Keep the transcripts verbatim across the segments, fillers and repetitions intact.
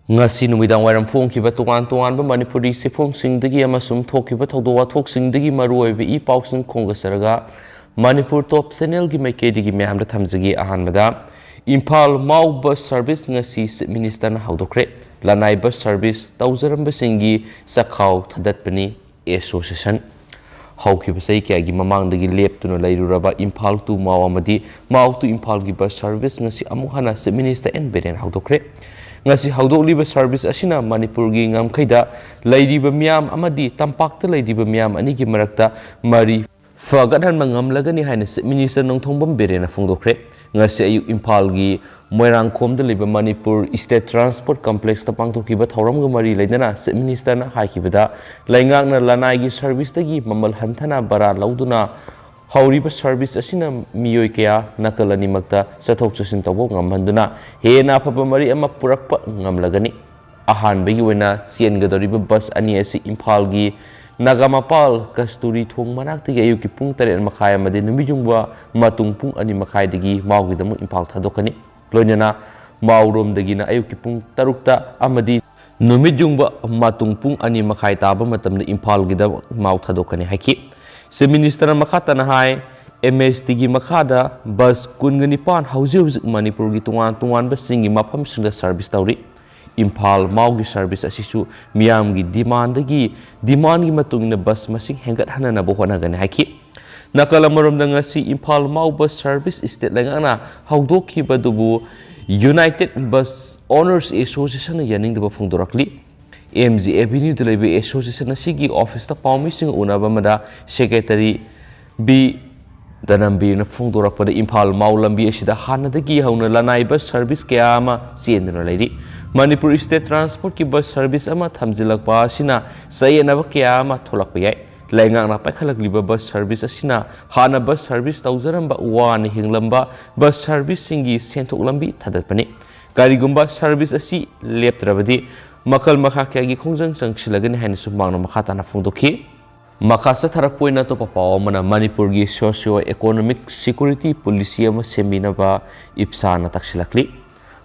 ꯉꯁꯤ ꯅꯨꯃꯤꯗꯥꯡ ꯋꯥꯏꯔꯝ ꯐꯣꯡꯈꯤꯕ ꯇꯣꯉꯥꯟ ꯇꯣꯉꯥꯟꯕ ꯃꯅꯤꯄꯨꯔꯤ ꯆꯦꯐꯣꯡꯁꯤꯡꯗꯒꯤ ꯑꯃꯁꯨꯡ ꯊꯣꯛꯈꯤꯕ ꯊꯧꯗꯣꯛ ꯋꯥꯊꯣꯛꯁꯤꯡꯗꯒꯤ ꯃꯔꯨꯑꯣꯏꯕ ꯏ ꯄꯥꯎꯁꯤꯡ ꯈꯣꯝꯒꯠꯆꯔꯒ ꯃꯅꯤꯄꯨꯔ ꯇꯣꯞ ꯆꯦꯅꯦꯜꯒꯤ ꯃꯥꯏꯀꯩꯗꯒꯤ ꯃꯌꯥꯝꯗ ꯊꯝꯖꯒꯦ꯫ ꯑꯍꯥꯟꯕꯗ, ꯏꯝꯐꯥꯜ ꯃꯥꯎ ꯕꯁ ꯁꯔꯚꯤꯁ ꯉꯁꯤ ꯆꯤꯐ ꯃꯤꯅꯤꯁꯇꯔꯅ ꯍꯧꯗꯣꯛꯈ꯭ꯔꯦ꯫ ꯂꯅꯥꯏ ꯕꯁ ꯁꯔꯚꯤꯁ ꯇꯧꯖꯔꯝꯕꯁꯤꯡꯒꯤ ꯆꯈꯥꯎ ꯊꯥꯗꯠꯄꯅꯤ ꯑꯦꯁꯣꯁꯤꯌꯦꯁꯟ꯫ ꯍꯧꯈꯤꯕ ꯆꯍꯤ ꯀꯌꯥꯒꯤ ꯃꯃꯥꯡꯗꯒꯤ ꯂꯦꯞꯇꯨꯅ ꯂꯩꯔꯨꯔꯕ ꯏꯝꯐꯥꯜ ꯇꯨ ꯃꯥꯎ ꯑꯃꯗꯤ ꯃꯥꯎ ꯇꯨ ꯏꯝꯐꯥꯜꯒꯤ ꯕꯁ ꯁꯔꯚꯤꯁ ꯉꯁꯤ ꯑꯃꯨꯛ ꯍꯟꯅ ꯆꯤꯐ ꯃꯤꯅꯤꯁꯇꯔ ꯑꯦꯟ ꯕꯤꯔꯦꯟ ꯍꯧꯗꯣꯛꯈ꯭ꯔꯦ꯫ ꯉꯁꯤ ꯍꯧꯗꯣꯛꯂꯤꯕ ꯁꯔꯚꯤꯁ ꯑꯁꯤꯅ ꯃꯅꯤꯄꯨꯔꯒꯤ ꯉꯝꯈꯩꯗ ꯂꯩꯔꯤꯕ ꯃꯤꯌꯥꯝ ꯑꯃꯗꯤ ꯇꯝꯄꯥꯛꯇ ꯂꯩꯔꯤꯕ ꯃꯤꯌꯥꯝ ꯑꯅꯤꯒꯤ ꯃꯔꯛꯇ ꯃꯔꯤ ꯐꯒꯠꯍꯟꯕ ꯉꯝꯂꯒꯅꯤ ꯍꯥꯏꯅ ꯆꯤꯐ ꯃꯤꯅꯤꯁꯇꯔ ꯅꯣꯡꯊꯣꯝꯕꯝ ꯕꯤꯔꯦꯟꯅ ꯐꯣꯡꯗꯣꯛꯈ꯭ꯔꯦ꯫ ꯉꯁꯤ ꯑꯌꯨꯛ ꯏꯝꯐꯥꯜꯒꯤ ꯃꯣꯏꯔꯥꯡꯈꯣꯝꯗ ꯂꯩꯕ ꯃꯅꯤꯄꯨꯔ ꯏꯁꯇꯦꯠ ꯇ꯭ꯔꯥꯟꯁꯄꯣꯔꯠ ꯀꯝꯄ꯭ꯂꯦꯛꯁꯇ ꯄꯥꯡꯊꯣꯛꯈꯤꯕ ꯊꯧꯔꯝꯒ ꯃꯔꯤ ꯂꯩꯅꯅ ꯆꯤꯐ ꯃꯤꯅꯤꯁꯇꯔꯅ ꯍꯥꯏꯈꯤꯕꯗ, ꯂꯩꯉꯥꯛꯅ ꯂꯅꯥꯏꯒꯤ ꯁꯔꯚꯤꯁꯇꯒꯤ ꯃꯃꯜ ꯍꯟꯊꯅ ꯚꯔꯥ ꯂꯧꯗꯨꯅ ꯍꯧꯔꯤꯕ ꯁꯔꯚꯤꯁ ꯑꯁꯤꯅ ꯃꯤꯑꯣꯏ ꯀꯌꯥ ꯅꯥꯀꯜ ꯑꯅꯤꯃꯛꯇ ꯆꯠꯊꯣꯛ ꯆꯠꯁꯤꯟ ꯇꯧꯕ ꯉꯝꯍꯟꯗꯨꯅ ꯍꯦꯟꯅ ꯑꯐꯕ ꯃꯔꯤ ꯑꯃ ꯄꯨꯔꯛꯄ ꯉꯝꯂꯒꯅꯤ꯫ ꯑꯍꯥꯟꯕꯒꯤ ꯑꯣꯏꯅ ꯆꯦꯟꯒꯗꯧꯔꯤꯕ ꯕꯁ ꯑꯅꯤ ꯑꯁꯤ ꯏꯝꯐꯥꯜꯒꯤ ꯅꯥꯒꯥꯃꯄꯥꯜ ꯀꯁꯇꯨꯔꯤ ꯊꯣꯡ ꯃꯅꯥꯛꯇꯒꯤ ꯑꯌꯨꯛꯀꯤ ꯄꯨꯡ ꯇꯔꯦꯠ ꯃꯈꯥꯏ ꯑꯃꯗꯤ ꯅꯨꯃꯤꯠꯌꯨꯡꯕ ꯃꯇꯨꯡ ꯄꯨꯡ ꯑꯅꯤ ꯃꯈꯥꯏꯗꯒꯤ ꯃꯥꯎꯒꯤꯗꯃꯛ ꯏꯝꯐꯥꯜ ꯊꯥꯗꯣꯛꯀꯅꯤ꯫ ꯂꯣꯏꯅꯅ ꯃꯥꯎꯔꯣꯝꯗꯒꯤꯅ ꯑꯌꯨꯛꯀꯤ ꯄꯨꯡ ꯇꯔꯨꯛꯇ ꯑꯃꯗꯤ ꯅꯨꯃꯤꯠ ꯌꯨꯡꯕ ꯃꯇꯨꯡ ꯄꯨꯡ ꯑꯅꯤ ꯃꯈꯥꯏ ꯇꯥꯕ ꯃꯇꯝꯗ ꯏꯝꯐꯥꯜꯒꯤꯗꯃꯛ ꯃꯥꯎ ꯊꯥꯗꯣꯛꯀꯅꯤ ꯍꯥꯏꯈꯤ꯫ ꯆꯤꯐ ꯃꯤꯅꯤꯁꯇꯔꯅ ꯃꯈꯥ ꯇꯥꯅ ꯍꯥꯏ, ꯑꯦꯝ ꯑꯦꯁ ꯇꯤꯒꯤ ꯃꯈꯥꯗ ꯕꯁ ꯀꯨꯟꯒ ꯅꯤꯄꯥꯟ ꯍꯧꯖꯤꯛ ꯍꯧꯖꯤꯛ ꯃꯅꯤꯄꯨꯔꯒꯤ ꯇꯣꯉꯥꯟ ꯇꯣꯉꯥꯟꯕ ꯆꯤꯡꯒꯤ ꯃꯐꯝꯁꯤꯡꯗ ꯁꯔꯚꯤꯁ ꯇꯧꯔꯤ꯫ ꯏꯝꯐꯥꯜ ꯃꯥꯎꯒꯤ ꯁꯔꯚꯤꯁ ꯑꯁꯤꯁꯨ ꯃꯤꯌꯥꯝꯒꯤ ꯗꯤꯃꯥꯟꯗꯒꯤ, ꯗꯤꯃꯥꯟꯒꯤ ꯃꯇꯨꯡ ꯏꯟꯅ ꯕꯁ ꯃꯁꯤꯡ ꯍꯦꯟꯒꯠꯍꯟꯅꯅꯕ ꯍꯣꯠꯅꯒꯅꯤ ꯍꯥꯏꯈꯤ꯫ ꯅꯥꯀꯜ ꯑꯃꯔꯣꯝꯗ ꯉꯁꯤ Imphal Mao bus service state ꯂꯩꯉꯥꯛꯅ ꯍꯧꯗꯣꯛꯈꯤꯕꯗꯨꯕꯨ ꯌꯨꯅꯥꯏꯇꯦꯠ ꯕꯁ ꯑꯣꯅꯔꯁ ꯑꯦꯁꯣꯁꯤꯌꯦꯁꯟꯅ ꯌꯥꯅꯤꯡꯗꯕ ꯐꯣꯡꯗꯣꯔꯛꯂꯤ꯫ ꯑꯦꯝ ꯖꯤ ꯑꯦꯚꯦꯅ꯭ꯌꯨꯗ ꯂꯩꯕ ꯑꯦꯁꯣꯁꯤꯌꯦꯁꯟ ꯑꯁꯤꯒꯤ ꯑꯣꯐꯤꯁꯇ ꯄꯥꯎꯃꯤꯁꯤꯡꯒ ꯎꯅꯕ ꯑꯃꯗ ꯁꯦꯀ꯭ꯔꯦꯇꯔꯤ ꯕꯤ ꯗꯅꯝꯕꯤꯔꯅ ꯐꯣꯡꯗꯣꯔꯛꯄꯗ, ꯏꯝꯐꯥꯜ ꯃꯥꯎ ꯂꯝꯕꯤ ꯑꯁꯤꯗ ꯍꯥꯟꯅꯗꯒꯤ ꯍꯧꯅ ꯂꯅꯥꯏ ꯕꯁ ꯁꯔꯚꯤꯁ ꯀꯌꯥ ꯑꯃ ꯆꯦꯟꯗꯨꯅ ꯂꯩꯔꯤ꯫ ꯃꯅꯤꯄꯨꯔ ꯏꯁꯇꯦꯠ ꯇ꯭ꯔꯥꯟꯁꯄꯣꯔꯠꯀꯤ ꯕꯁ ꯁꯔꯚꯤꯁ ꯑꯃ ꯊꯝꯖꯤꯜꯂꯛꯄ ꯑꯁꯤꯅ ꯆꯌꯦꯠꯅꯕ ꯀꯌꯥ ꯑꯃ ꯊꯣꯛꯂꯛꯄ ꯌꯥꯏ꯫ ꯂꯩꯉꯥꯛꯅ ꯄꯥꯏꯈꯠꯂꯛꯂꯤꯕ ꯕꯁ ꯁꯔꯚꯤꯁ ꯑꯁꯤꯅ ꯍꯥꯟꯅ ꯕꯁ ꯁꯔꯚꯤꯁ ꯇꯧꯖꯔꯝꯕ, ꯋꯥꯅ ꯍꯤꯡꯂꯝꯕ ꯕꯁ ꯁꯔꯚꯤꯁꯁꯤꯡꯒꯤ ꯁꯦꯟꯊꯣꯛ ꯂꯝꯕꯤ ꯊꯥꯗꯠꯄꯅꯤ꯫ ꯀꯔꯤꯒꯨꯝꯕ ꯁꯔꯚꯤꯁ ꯑꯁꯤ ꯂꯦꯞꯇ꯭ꯔꯕꯗꯤ ꯃꯈꯜ ꯃꯈꯥ ꯀꯌꯥꯒꯤ ꯈꯣꯡꯖꯪ ꯆꯪꯁꯤꯜꯂꯒꯅꯤ ꯍꯥꯏꯅꯁꯨ ꯃꯍꯥꯛꯅ ꯃꯈꯥ ꯇꯥꯅ ꯐꯣꯡꯗꯣꯛꯈꯤ꯫ ꯃꯈꯥ ꯆꯠꯊꯔꯛꯄ ꯑꯣꯏꯅ ꯑꯇꯣꯞꯄ ꯄꯥꯎ ꯑꯃꯅ, ꯃꯅꯤꯄꯨꯔꯒꯤ socio economic security policy ꯑꯃ ꯁꯦꯝꯕꯤꯅꯕ ꯏꯞꯁꯥꯅ ꯇꯛꯁꯤꯜꯂꯛꯂꯤ꯫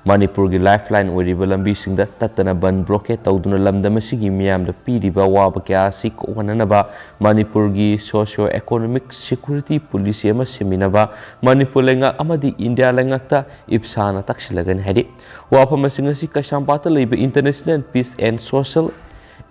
ꯃꯅꯤꯄꯨꯔꯒꯤ ꯂꯥꯏꯐ ꯂꯥꯏꯟ ꯑꯣꯏꯔꯤꯕ ꯂꯝꯕꯤꯁꯤꯡꯗ ꯇꯠꯇꯅ ꯕꯟ ꯕ꯭ꯂꯣꯀꯦꯠ ꯇꯧꯗꯨꯅ ꯂꯝꯗꯝ ꯑꯁꯤꯒꯤ ꯃꯤꯌꯥꯝꯗ ꯄꯤꯔꯤꯕ ꯑꯋꯥꯕ ꯀꯌꯥ ꯑꯁꯤ ꯀꯣꯛꯍꯟꯅꯅꯕ ꯃꯅꯤꯄꯨꯔꯒꯤ ꯁꯣꯁꯤꯌꯣ ꯏꯀꯣꯅꯣꯃꯤꯛ ꯁꯦꯀ꯭ꯌꯨꯔꯤꯇꯤ ꯄꯣꯂꯤꯁꯤ ꯑꯃ ꯁꯦꯝꯃꯤꯟꯅꯕ ꯃꯅꯤꯄꯨꯔ ꯂꯩꯉꯥꯛ ꯑꯃꯗꯤ ꯏꯟꯗꯤꯌꯥ ꯂꯩꯉꯥꯛꯇ ꯏꯞꯁꯥꯅ ꯇꯛꯁꯤꯜꯂꯒꯅꯤ ꯍꯥꯏꯔꯤ꯫ ꯋꯥꯐꯝ ꯑꯁꯤꯡ ꯑꯁꯤ ꯀꯩꯁꯥꯝꯄꯥꯠꯇ ꯂꯩꯕ International Peace and Social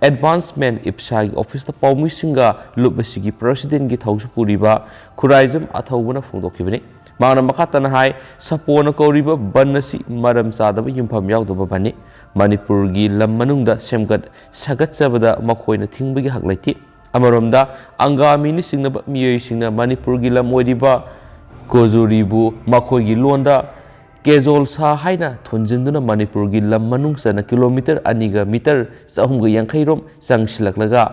Advancement, ꯏꯞꯁꯥꯒꯤ ꯑꯣꯐꯤꯁꯇ ꯄꯥꯎꯃꯤꯁꯤꯡꯒ ꯂꯨꯞ ꯑꯁꯤꯒꯤ ꯄ꯭ꯔꯁꯤꯗꯦꯟꯒꯤ ꯊꯧꯁꯨ ꯄꯨꯔꯤꯕ ꯈꯨꯔꯥꯏꯖꯝ ꯑꯊꯧꯕꯅ ꯐꯣꯡꯗꯣꯛꯈꯤꯕꯅꯤ꯫ ꯃꯍꯥꯛꯅ ꯃꯈꯥ ꯇꯥꯅ ꯍꯥꯏ, ꯁꯥꯄꯣꯟꯅ ꯀꯧꯔꯤꯕ ꯕꯟ ꯑꯁꯤ ꯃꯔꯝ ꯆꯥꯗꯕ, ꯌꯨꯝꯐꯝ ꯌꯥꯎꯗꯕ ꯕꯟꯅꯤ꯫ ꯃꯅꯤꯄꯨꯔꯒꯤ ꯂꯝ ꯃꯅꯨꯡꯗ ꯁꯦꯝꯒꯠ ꯁꯥꯒꯠꯆꯕꯗ ꯃꯈꯣꯏꯅ ꯊꯤꯡꯕꯒꯤ ꯍꯛ ꯂꯩꯇꯦ꯫ ꯑꯃꯔꯣꯝꯗ, ꯑꯪꯒꯥꯃꯤꯅ ꯆꯤꯡꯅꯕ ꯃꯤꯑꯣꯏꯁꯤꯡꯅ ꯃꯅꯤꯄꯨꯔꯒꯤ ꯂꯝ ꯑꯣꯏꯔꯤꯕ ꯀꯣꯖꯨꯔꯤꯕꯨ ꯃꯈꯣꯏꯒꯤ ꯂꯣꯟꯗ ꯀꯦꯖꯣꯜꯁꯥ ꯍꯥꯏꯅ ꯊꯣꯟꯖꯤꯟꯗꯨꯅ ꯃꯅꯤꯄꯨꯔꯒꯤ ꯂꯝ ꯃꯅꯨꯡ ꯆꯟꯅ ꯀꯤꯂꯣꯃꯤꯇꯔ ꯑꯅꯤꯒ ꯃꯤꯇꯔ ꯆꯍꯨꯝꯒ ꯌꯥꯡꯈꯩ ꯔꯣꯝ ꯆꯪꯁꯤꯜꯂꯛꯂꯒ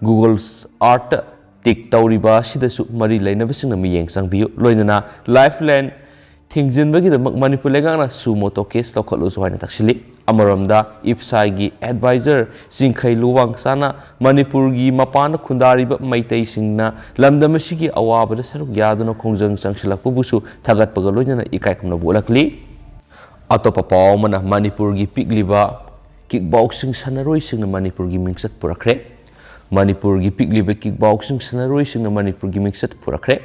Google Earth ꯇꯤꯛ ꯇꯧꯔꯤꯕ ꯑꯁꯤꯗꯁꯨ ꯃꯔꯤ ꯂꯩꯅꯕꯁꯤꯡꯅ ꯃꯤꯠꯌꯦꯡ ꯆꯪꯕꯤꯌꯨ꯫ ꯂꯣꯏꯅꯅ ꯂꯥꯏꯐ ꯂꯥꯏꯟ ꯊꯤꯡꯖꯤꯟꯕꯒꯤꯗꯃꯛ ꯃꯅꯤꯄꯨꯔ ꯂꯩꯉꯥꯛꯅ ꯁꯨꯃꯣꯇꯣ ꯀꯦꯁ ꯂꯧꯈꯠꯂꯨꯁꯨ ꯍꯥꯏꯅ ꯇꯛꯁꯤꯜꯂꯤ꯫ ꯑꯃꯔꯣꯝꯗ, ꯏꯞꯁꯥꯒꯤ ꯑꯦꯗꯚꯥꯏꯖꯔ ꯆꯤꯡꯈꯩ ꯂꯨꯋꯥꯡꯆꯥꯅ ꯃꯅꯤꯄꯨꯔꯒꯤ ꯃꯄꯥꯟꯗ ꯈꯨꯟꯗꯥꯔꯤꯕ ꯃꯩꯇꯩꯁꯤꯡꯅ ꯂꯝꯗꯝ ꯑꯁꯤꯒꯤ ꯑꯋꯥꯕꯗ ꯁꯔꯨꯛ ꯌꯥꯗꯨꯅ ꯈꯣꯡꯖꯪ ꯆꯪꯁꯤꯜꯂꯛꯄꯕꯨꯁꯨ ꯊꯥꯒꯠꯄꯒ ꯂꯣꯏꯅꯅ ꯏꯀꯥꯏ ꯈꯨꯝꯅꯕ ꯎꯠꯂꯛꯂꯤ꯫ ꯑꯇꯣꯞꯄ ꯄꯥꯎ ꯑꯃꯅ, ꯃꯅꯤꯄꯨꯔꯒꯤ ꯄꯤꯛꯂꯤꯕ ꯀꯤꯛ ꯕꯣꯛꯁꯤꯡ ꯁꯥꯟꯅꯔꯣꯏꯁꯤꯡꯅ ꯃꯅꯤꯄꯨꯔꯒꯤ ꯃꯤꯡꯆꯠ ꯄꯨꯔꯛꯈ꯭ꯔꯦ꯫ ꯃꯅꯤꯄꯨꯔꯒꯤ ꯄꯤꯛꯂꯤꯕ ꯀꯤꯛ ꯕꯣꯛꯁꯤꯡ ꯁꯥꯟꯅꯔꯣꯏꯁꯤꯡꯅ ꯃꯅꯤꯄꯨꯔꯒꯤ ꯃꯤꯡꯆꯠ ꯄꯨꯔꯛꯈ꯭ꯔꯦ꯫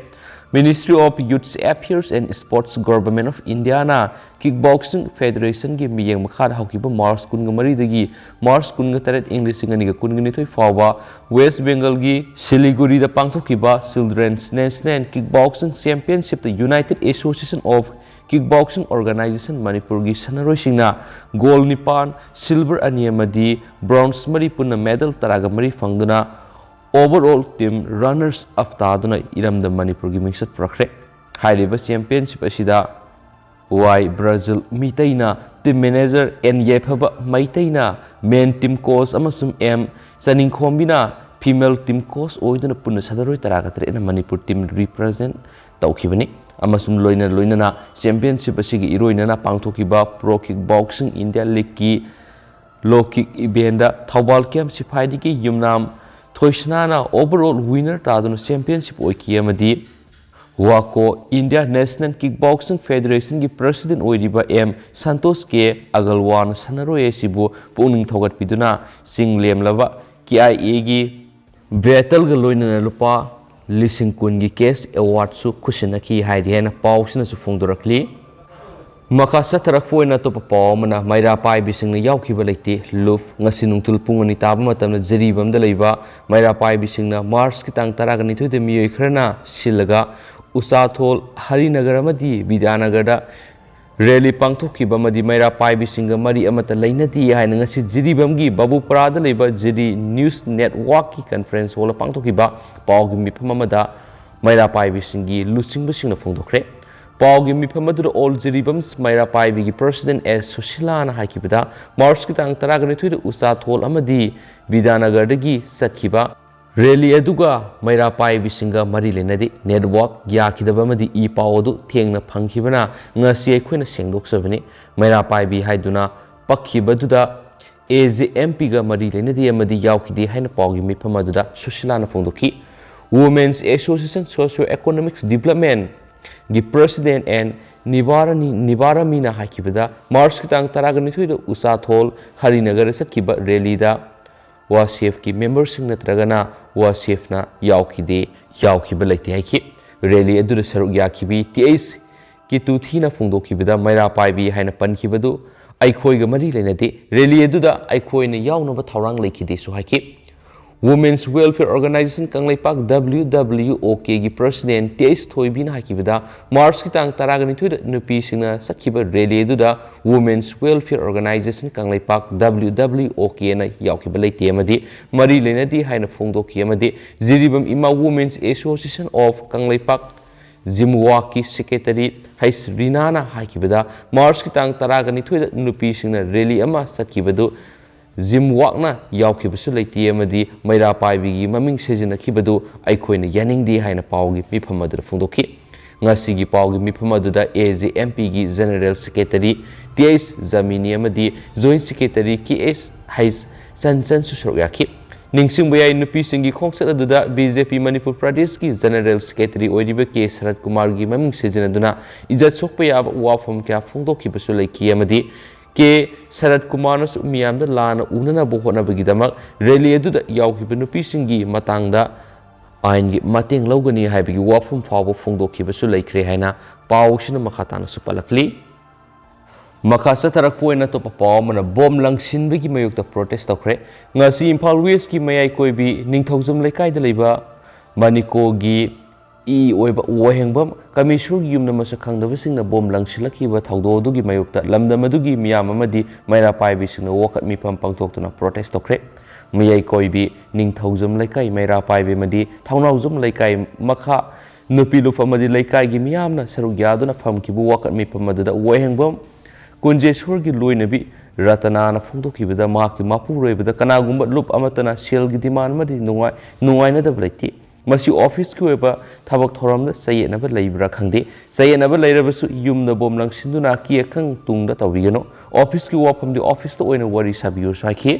Ministry of Youth Affairs and Sports, Government of India ꯅ ꯀꯤꯛ ꯕꯣꯛꯁꯤꯡ ꯐꯦꯗꯔꯦꯁꯟꯒꯤ ꯃꯤꯠꯌꯦꯡ ꯃꯈꯥꯗ ꯍꯧꯈꯤꯕ ꯃꯥꯔꯆ ꯀꯨꯟꯒ ꯃꯔꯤꯗꯒꯤ ꯃꯥꯔꯆ ꯀꯨꯟꯒ ꯇꯔꯦꯠ, ꯏꯪ ꯂꯤꯁꯤꯡ ꯑꯅꯤꯒ ꯀꯨꯟꯒ ꯅꯤꯊꯣꯏ ꯐꯥꯎꯕ ꯋꯦꯁ ꯕꯦꯡꯒꯜꯒꯤ ꯁꯤꯂꯤꯒꯨꯔꯤꯗ ꯄꯥꯡꯊꯣꯛꯈꯤꯕ Children's National Kick Boxing Championship ꯇ United Association of Kick Boxing Organization ꯃꯅꯤꯄꯨꯔꯒꯤ ꯁꯥꯟꯅꯔꯣꯏꯁꯤꯡꯅ ꯒꯣꯜ ꯅꯤꯄꯥꯟ, ꯁꯤꯜꯚꯔ ꯑꯅꯤ ꯑꯃꯗꯤ ꯕ꯭ꯔꯣꯟꯖ ꯃꯔꯤ, ꯄꯨꯟꯅ ꯃꯦꯗꯜ ꯇꯔꯥꯒ ꯃꯔꯤ ꯐꯪꯗꯨꯅ overall team runners up ꯇꯥꯗꯨꯅ ꯏꯔꯝꯗꯝ ꯃꯅꯤꯄꯨꯔꯒꯤ ꯃꯤꯡꯆꯠ ꯄꯨꯔꯛꯈ꯭ꯔꯦ꯫ ꯍꯥꯏꯔꯤꯕ ꯆꯦꯝꯄꯤꯌꯟꯁꯤꯞ ꯑꯁꯤꯗ ꯋꯥꯏ ꯕ꯭ꯔꯥꯖꯤꯜ ꯃꯤꯇꯩꯅ ꯇꯤꯝ ꯃꯦꯅꯦꯖꯔ, ꯑꯦꯟ ꯌꯥꯏꯐꯕ ꯃꯩꯇꯩꯅ ꯃꯦꯟ ꯇꯤꯝ ꯀꯣꯆ ꯑꯃꯁꯨꯡ ꯑꯦꯝ ꯆꯅꯤꯡꯈꯣꯝꯕꯤꯅ ꯐꯤꯃꯦꯜ ꯇꯤꯝ ꯀꯣꯆ ꯑꯣꯏꯗꯨꯅ ꯄꯨꯟꯅ ꯁꯥꯟꯅꯔꯣꯏ ꯇꯔꯥꯒ ꯇꯔꯦꯠꯅ ꯃꯅꯤꯄꯨꯔ ꯇꯤꯝ ꯔꯤꯄ꯭ꯔꯖꯦꯟ ꯇꯧꯈꯤꯕꯅꯤ꯫ ꯑꯃꯁꯨꯡ ꯂꯣꯏꯅ ꯂꯣꯏꯅꯅ ꯆꯦꯝꯄꯤꯌꯟꯁꯤꯞ ꯑꯁꯤꯒꯤ ꯏꯔꯣꯏꯅꯅ ꯄꯥꯡꯊꯣꯛꯈꯤꯕ ꯄ꯭ꯔꯣ ꯀꯤꯛ ꯕꯣꯛꯁꯤꯡ ꯏꯟꯗꯤꯌꯥ ꯂꯤꯒꯀꯤ ꯂꯣ ꯀꯤꯛ ꯏꯚꯦꯟꯗ ꯊꯧꯕꯥꯜ ꯀꯦꯝ ꯁꯤꯐꯥꯏꯗꯒꯤ ꯌꯨꯝꯅꯥꯝ ꯊꯣꯏꯁꯅꯥꯅ overall winner ꯇꯥꯗꯨꯅ ꯆꯦꯝꯄꯤꯌꯟꯁꯤꯞ ꯑꯣꯏꯈꯤ ꯑꯃꯗꯤ ꯋꯥꯀꯣ, ꯏꯟꯗꯤꯌꯥ ꯅꯦꯁꯅꯦꯜ ꯀꯤꯛ ꯕꯣꯛꯁꯤꯡ ꯐꯦꯗꯔꯦꯁꯟꯒꯤ ꯄ꯭ꯔꯁꯤꯗꯦꯟ ꯑꯣꯏꯔꯤꯕ ꯑꯦꯝ ꯁꯟꯇꯣꯁ ꯀꯦ ꯑꯒꯔꯋꯥꯜꯅ ꯁꯥꯟꯅꯔꯣꯏ ꯑꯁꯤꯕꯨ ꯄꯨꯛꯅꯤꯡ ꯊꯧꯒꯠꯄꯤꯗꯨꯅ ꯆꯤꯡ ꯂꯦꯝꯂꯕ ꯀꯦ ꯑꯥꯏ ꯑꯦꯒꯤ ꯕꯦꯇꯜꯒ ꯂꯣꯏꯅꯅ ꯂꯨꯄꯥ ꯂꯤꯁꯤꯡ ꯀꯨꯟꯒꯤ ꯀꯦꯁ ꯑꯦꯋꯥꯔꯗꯁꯨ ꯈꯨꯠꯁꯤꯟꯅꯈꯤ ꯍꯥꯏꯔꯤ ꯍꯥꯏꯅ ꯄꯥꯎꯁꯤꯅꯁꯨ ꯐꯣꯡꯗꯣꯔꯛꯂꯤ꯫ ꯃꯈꯥ ꯆꯠꯊꯔꯛꯄ ꯑꯣꯏꯅ ꯑꯇꯣꯞꯄ ꯄꯥꯎ ꯑꯃꯅ, ꯃꯩꯔꯥ ꯄꯥꯏꯕꯤꯁꯤꯡꯅ ꯌꯥꯎꯈꯤꯕ ꯂꯩꯇꯦ꯫ ꯂꯨꯞ, ꯉꯁꯤ ꯅꯨꯡꯊꯤꯜ ꯄꯨꯡ ꯑꯅꯤ ꯇꯥꯕ ꯃꯇꯝꯗ ꯖꯤꯔꯤꯕꯥꯝꯗ ꯂꯩꯕ ꯃꯩꯔꯥ ꯄꯥꯏꯕꯤꯁꯤꯡꯅ ꯃꯥꯔꯆꯀꯤ ꯇꯥꯡ ꯇꯔꯥꯒ ꯅꯤꯊꯣꯏꯗ ꯃꯤꯑꯣꯏ ꯈꯔꯅ ꯁꯤꯜꯂꯒ ꯎꯆꯥꯊꯣꯜ, ꯍꯔꯤꯅꯒꯔ ꯑꯃꯗꯤ ꯕꯤꯗ꯭ꯌꯥꯅꯒꯔꯗ ꯔꯦꯂꯤ ꯄꯥꯡꯊꯣꯛꯈꯤꯕ ꯑꯃꯗꯤ ꯃꯩꯔꯥ ꯄꯥꯏꯕꯤꯁꯤꯡꯒ ꯃꯔꯤ ꯑꯃꯠꯇ ꯂꯩꯅꯗꯦ ꯍꯥꯏꯅ ꯉꯁꯤ ꯖꯤꯔꯤꯕꯥꯝꯒꯤ ꯕꯥꯕꯨꯄꯥꯔꯥꯗ ꯂꯩꯕ ꯖꯤꯔꯤ ꯅ꯭ꯌꯨꯁ ꯅꯦꯠꯋꯥꯔꯛꯀꯤ ꯀꯟꯐꯔꯦꯟꯁ ꯍꯣꯜꯗ ꯄꯥꯡꯊꯣꯛꯈꯤꯕ ꯄꯥꯎꯒꯤ ꯃꯤꯐꯝ ꯑꯃꯗ ꯃꯩꯔꯥ ꯄꯥꯏꯕꯤꯁꯤꯡꯒꯤ ꯂꯨꯆꯤꯡꯕꯁꯤꯡꯅ ꯐꯣꯡꯗꯣꯛꯈ꯭ꯔꯦ꯫ ꯄꯥꯎꯒꯤ ꯃꯤꯐꯝ ꯑꯗꯨꯗ ꯑꯣꯜ ꯖꯤꯔꯤꯕꯝꯁ ꯃꯩꯔꯥ ꯄꯥꯏꯕꯤꯒꯤ ꯄ꯭ꯔꯁꯤꯗꯦꯟ ꯑꯦꯁ ꯁꯨꯁꯤꯂꯥꯅ ꯍꯥꯏꯈꯤꯕꯗ, ꯃꯥꯔꯆꯀꯤ ꯇꯥꯡ ꯇꯔꯥꯒ ꯅꯤꯊꯣꯏꯗ ꯎꯆꯥꯊꯣꯜ ꯑꯃꯗꯤ ꯕꯤꯗ꯭ꯌꯥꯅꯒꯔꯗꯒꯤ ꯆꯠꯈꯤꯕ ꯔꯦꯂꯤ ꯑꯗꯨꯒ ꯃꯩꯔꯥ ꯄꯥꯏꯕꯤꯁꯤꯡꯒ ꯃꯔꯤ ꯂꯩꯅꯗꯦ꯫ ꯅꯦꯠꯋꯥꯔꯛ ꯌꯥꯈꯤꯗꯕ ꯑꯃꯗꯤ ꯏ ꯄꯥꯎ ꯑꯗꯨ ꯊꯦꯡꯅ ꯐꯪꯈꯤꯕꯅ ꯉꯁꯤ ꯑꯩꯈꯣꯏꯅ ꯁꯦꯡꯗꯣꯛꯆꯕꯅꯤ꯫ ꯃꯩꯔꯥ ꯄꯥꯏꯕꯤ ꯍꯥꯏꯗꯨꯅ ꯄꯛꯈꯤꯕꯗꯨꯗ ꯑꯦ ꯖꯦ ꯑꯦꯝ ꯄꯤꯒ ꯃꯔꯤ ꯂꯩꯅꯗꯦ ꯑꯃꯗꯤ ꯌꯥꯎꯈꯤꯗꯦ ꯍꯥꯏꯅ ꯄꯥꯎꯒꯤ ꯃꯤꯐꯝ ꯑꯗꯨꯗ ꯁꯨꯁꯤꯂꯥꯅ ꯐꯣꯡꯗꯣꯛꯈꯤ꯫ Women's Association Socio Economics Development ꯒꯤ ꯄ꯭ꯔꯁꯤꯗꯦꯟ ꯑꯦꯟ ꯅꯤꯕꯥꯔꯥꯅꯤ, ꯅꯤꯕꯥꯔꯥꯃꯤꯅ ꯍꯥꯏꯈꯤꯕꯗ, ꯃꯥꯔꯆꯀꯤ ꯇꯥꯡ ꯇꯔꯥꯒ ꯅꯤꯊꯣꯏꯗ ꯎꯆꯥꯊꯣꯜ ꯍꯔꯤꯅꯒꯔꯗ ꯆꯠꯈꯤꯕ ꯔꯦꯂꯤꯗ ꯋꯥꯁꯦꯐꯀꯤ ꯃꯦꯝꯕꯔꯁꯤꯡ ꯅꯠꯇ꯭ꯔꯒꯅ ꯋꯥꯁꯦꯐꯅ ꯌꯥꯎꯈꯤꯗꯦ, ꯌꯥꯎꯈꯤꯕ ꯂꯩꯇꯦ ꯍꯥꯏꯈꯤ꯫ ꯔꯦꯂꯤ ꯑꯗꯨꯗ ꯁꯔꯨꯛ ꯌꯥꯈꯤꯕꯤ ꯇꯤ ꯑꯩꯆ ꯀꯤꯇꯨꯊꯤꯅ ꯐꯣꯡꯗꯣꯛꯈꯤꯕꯗ, ꯃꯩꯔꯥ ꯄꯥꯏꯕꯤ ꯍꯥꯏꯅ ꯄꯟꯈꯤꯕꯗꯨ ꯑꯩꯈꯣꯏꯒ ꯃꯔꯤ ꯂꯩꯅꯗꯦ꯫ ꯔꯦꯂꯤ ꯑꯗꯨꯗ ꯑꯩꯈꯣꯏꯅ ꯌꯥꯎꯅꯕ ꯊꯧꯔꯥꯡ ꯂꯩꯈꯤꯗꯦꯁꯨ ꯍꯥꯏꯈꯤ꯫ Women's Welfare Organization Kangleipak, W W O K ꯒꯤ ꯄ꯭ꯔꯁꯤꯗꯦꯟ ꯇꯤ ꯑꯩꯆ ꯊꯣꯏꯕꯤꯅ ꯍꯥꯏꯈꯤꯕꯗ, ꯃꯥꯔꯆꯀꯤ ꯇꯥꯡ ꯇꯔꯥꯒ ꯅꯤꯊꯣꯏꯗ ꯅꯨꯄꯤꯁꯤꯡꯅ ꯆꯠꯈꯤꯕ ꯔꯦꯂꯤ ꯑꯗꯨꯗ Women's Welfare Organization Kangleipak, W W O K ꯅ ꯌꯥꯎꯈꯤꯕ ꯂꯩꯇꯦ ꯑꯃꯗꯤ ꯃꯔꯤ ꯂꯩꯅꯗꯦ ꯍꯥꯏꯅ ꯐꯣꯡꯗꯣꯛꯈꯤ ꯑꯃꯗꯤ ꯖꯤꯔꯤꯕꯥꯝ ꯏꯃꯥ Women's Association of ꯀꯪꯂꯩꯄꯥꯛ ꯖꯤꯝꯋꯥꯛꯀꯤ ꯁꯦꯀ꯭ꯔꯦꯇꯔꯤ ꯍꯩꯁ ꯔꯤꯅꯥꯅ ꯍꯥꯏꯈꯤꯕꯗ, ꯃꯥꯔꯆꯀꯤ ꯇꯥꯡ ꯇꯔꯥꯒ ꯅꯤꯊꯣꯏꯗ ꯅꯨꯄꯤꯁꯤꯡꯅ ꯔꯦꯂꯤ ꯑꯃ ꯆꯠꯈꯤꯕꯗꯨ ꯖꯤꯝꯋꯥꯛꯅ ꯌꯥꯎꯈꯤꯕꯁꯨ ꯂꯩꯇꯦ ꯑꯃꯗꯤ ꯃꯩꯔꯥ ꯄꯥꯏꯕꯤꯒꯤ ꯃꯃꯤꯡ ꯁꯤꯖꯤꯟꯅꯈꯤꯕꯗꯨ ꯑꯩꯈꯣꯏꯅ ꯌꯥꯅꯤꯡꯗꯦ ꯍꯥꯏꯅ ꯄꯥꯎꯒꯤ ꯃꯤꯐꯝ ꯑꯗꯨꯗ ꯐꯣꯡꯗꯣꯛꯈꯤ꯫ ꯉꯁꯤꯒꯤ ꯄꯥꯎꯒꯤ ꯃꯤꯐꯝ ꯑꯗꯨꯗ ꯑꯦ ꯖꯦ ꯑꯦꯝ ꯄꯤꯒꯤ ꯖꯦꯅꯔꯦꯜ ꯁꯦꯀ꯭ꯔꯦꯇꯔꯤ ꯇꯤ ꯑꯩꯆ ꯖꯥꯃꯤꯅꯤ ꯑꯃꯗꯤ ꯖꯣꯏꯟꯠ ꯁꯦꯀ꯭ꯔꯦꯇꯔꯤ ꯀꯦ ꯑꯦꯁ ꯍꯩꯁ ꯆꯟꯆꯟꯁꯨ ꯁꯔꯨꯛ ꯌꯥꯈꯤ꯫ ꯅꯤꯡꯁꯤꯡꯕ ꯌꯥꯏ, ꯅꯨꯄꯤꯁꯤꯡꯒꯤ ꯈꯣꯡꯆꯠ ꯑꯗꯨꯗ ꯕꯤ ꯖꯦ ꯄꯤ ꯃꯅꯤꯄꯨꯔ ꯄ꯭ꯔꯗꯦꯁꯀꯤ ꯖꯦꯅꯔꯦꯜ ꯁꯦꯀ꯭ꯔꯦꯇꯔꯤ ꯑꯣꯏꯔꯤꯕ ꯀꯦ ꯁꯔꯠ ꯀꯨꯃꯥꯔꯒꯤ ꯃꯃꯤꯡ ꯁꯤꯖꯤꯟꯅꯗꯨꯅ ꯏꯖꯠ ꯁꯣꯛꯄ ꯌꯥꯕ ꯋꯥꯐꯝ ꯀꯌꯥ ꯐꯣꯡꯗꯣꯛꯈꯤꯕꯁꯨ ꯂꯩꯈꯤ ꯑꯃꯗꯤ ꯀꯦ ꯁꯔꯠ ꯀꯨꯃꯥꯔꯅꯁꯨ ꯃꯤꯌꯥꯝꯗ ꯂꯥꯟꯅ ꯎꯅꯅꯕ ꯍꯣꯠꯅꯕꯒꯤꯗꯃꯛ ꯔꯦꯂꯤ ꯑꯗꯨꯗ ꯌꯥꯎꯈꯤꯕ ꯅꯨꯄꯤꯁꯤꯡꯒꯤ ꯃꯇꯥꯡꯗ ꯑꯥꯏꯟꯒꯤ ꯃꯇꯦꯡ ꯂꯧꯒꯅꯤ ꯍꯥꯏꯕꯒꯤ ꯋꯥꯐꯝ ꯐꯥꯎꯕ ꯐꯣꯡꯗꯣꯛꯈꯤꯕꯁꯨ ꯂꯩꯈ꯭ꯔꯦ ꯍꯥꯏꯅ ꯄꯥꯎ ꯑꯁꯤꯅ ꯃꯈꯥ ꯇꯥꯅꯁꯨ ꯄꯜꯂꯛꯂꯤ꯫ ꯃꯈꯥ ꯆꯠꯊꯔꯛꯄ ꯑꯣꯏꯅ ꯑꯇꯣꯞꯄ ꯄꯥꯎ ꯑꯃꯅ ꯕꯣꯝ ꯂꯪꯁꯤꯟꯕꯒꯤ ꯃꯥꯌꯣꯛꯇ ꯄ꯭ꯔꯣꯇꯦꯁ ꯇꯧꯈ꯭ꯔꯦ꯫ ꯉꯁꯤ ꯏꯝꯐꯥꯜ ꯋꯦꯁꯀꯤ ꯃꯌꯥꯏ ꯀꯣꯏꯕꯤ ꯅꯤꯡꯊꯧꯖꯝ ꯂꯩꯀꯥꯏꯗ ꯂꯩꯕ ꯃꯅꯤꯀꯣꯒꯤ ꯏ ꯑꯣꯏꯕ ꯋꯥꯍꯦꯡꯕꯝ ꯀꯃꯦꯁꯣꯔꯒꯤ ꯌꯨꯝꯗ ꯃꯁꯛ ꯈꯪꯗꯕꯁꯤꯡꯅ ꯕꯣꯝ ꯂꯪꯁꯤꯜꯂꯛꯈꯤꯕ ꯊꯧꯗꯣꯛ ꯑꯗꯨꯒꯤ ꯃꯥꯌꯣꯛꯇ ꯂꯝꯗꯝ ꯑꯗꯨꯒꯤ ꯃꯤꯌꯥꯝ ꯑꯃꯗꯤ ꯃꯩꯔꯥ ꯄꯥꯏꯕꯤꯁꯤꯡꯅ ꯋꯥꯀꯠ ꯃꯤꯐꯝ ꯄꯥꯡꯊꯣꯛꯇꯨꯅ ꯄ꯭ꯔꯣꯇꯦꯁ ꯇꯧꯈ꯭ꯔꯦ꯫ ꯃꯌꯥꯏ ꯀꯣꯏꯕꯤ ꯅꯤꯡꯊꯧꯖꯝ ꯂꯩꯀꯥꯏ, ꯃꯩꯔꯥ ꯄꯥꯏꯕꯤ ꯑꯃꯗꯤ ꯊꯧꯅꯥꯎꯖꯝ ꯂꯩꯀꯥꯏ ꯃꯈꯥ ꯅꯨꯄꯤ ꯂꯨꯞ ꯑꯃꯗꯤ ꯂꯩꯀꯥꯏꯒꯤ ꯃꯤꯌꯥꯝꯅ ꯁꯔꯨꯛ ꯌꯥꯗꯨꯅ ꯐꯝꯈꯤꯕ ꯋꯥꯀꯠ ꯃꯤꯐꯝ ꯑꯗꯨꯗ ꯋꯥꯍꯦꯡꯕꯝ ꯀꯨꯟꯖꯦꯁꯣꯔꯒꯤ ꯂꯣꯏꯅꯕꯤ ꯔꯇꯅꯥꯅ ꯐꯣꯡꯗꯣꯛꯈꯤꯕꯗ ꯃꯍꯥꯛꯀꯤ ꯃꯄꯨꯔꯣꯏꯕꯗ ꯀꯅꯥꯒꯨꯝꯕ ꯂꯨꯞ ꯑꯃꯠꯇꯅ ꯁꯦꯜꯒꯤ ꯗꯤꯃꯥꯟ ꯑꯃꯗꯤ ꯅꯨꯡꯉꯥꯏ-, ꯅꯨꯡꯉꯥꯏꯅꯗꯕ ꯂꯩꯇꯦ꯫ ꯃꯁꯤ ꯑꯣꯐꯤꯁꯀꯤ ꯑꯣꯏꯕ ꯊꯕꯛ ꯊꯧꯔꯝꯗ ꯆꯌꯦꯠꯅꯕ ꯂꯩꯕ꯭ꯔꯥ ꯈꯪꯗꯦ꯫ ꯆꯌꯦꯠꯅꯕ ꯂꯩꯔꯕꯁꯨ ꯌꯨꯝꯗ ꯕꯣꯝ ꯂꯪꯁꯤꯟꯗꯨꯅ ꯑꯀꯤ ꯑꯈꯪ ꯇꯨꯡꯗ ꯇꯧꯕꯤꯒꯅꯨ꯫ ꯑꯣꯐꯤꯁꯀꯤ ꯋꯥꯐꯝꯗꯤ ꯑꯣꯐꯤꯁꯇ ꯑꯣꯏꯅ ꯋꯥꯔꯤ ꯁꯥꯕꯤꯌꯨ ꯍꯥꯏꯈꯤ꯫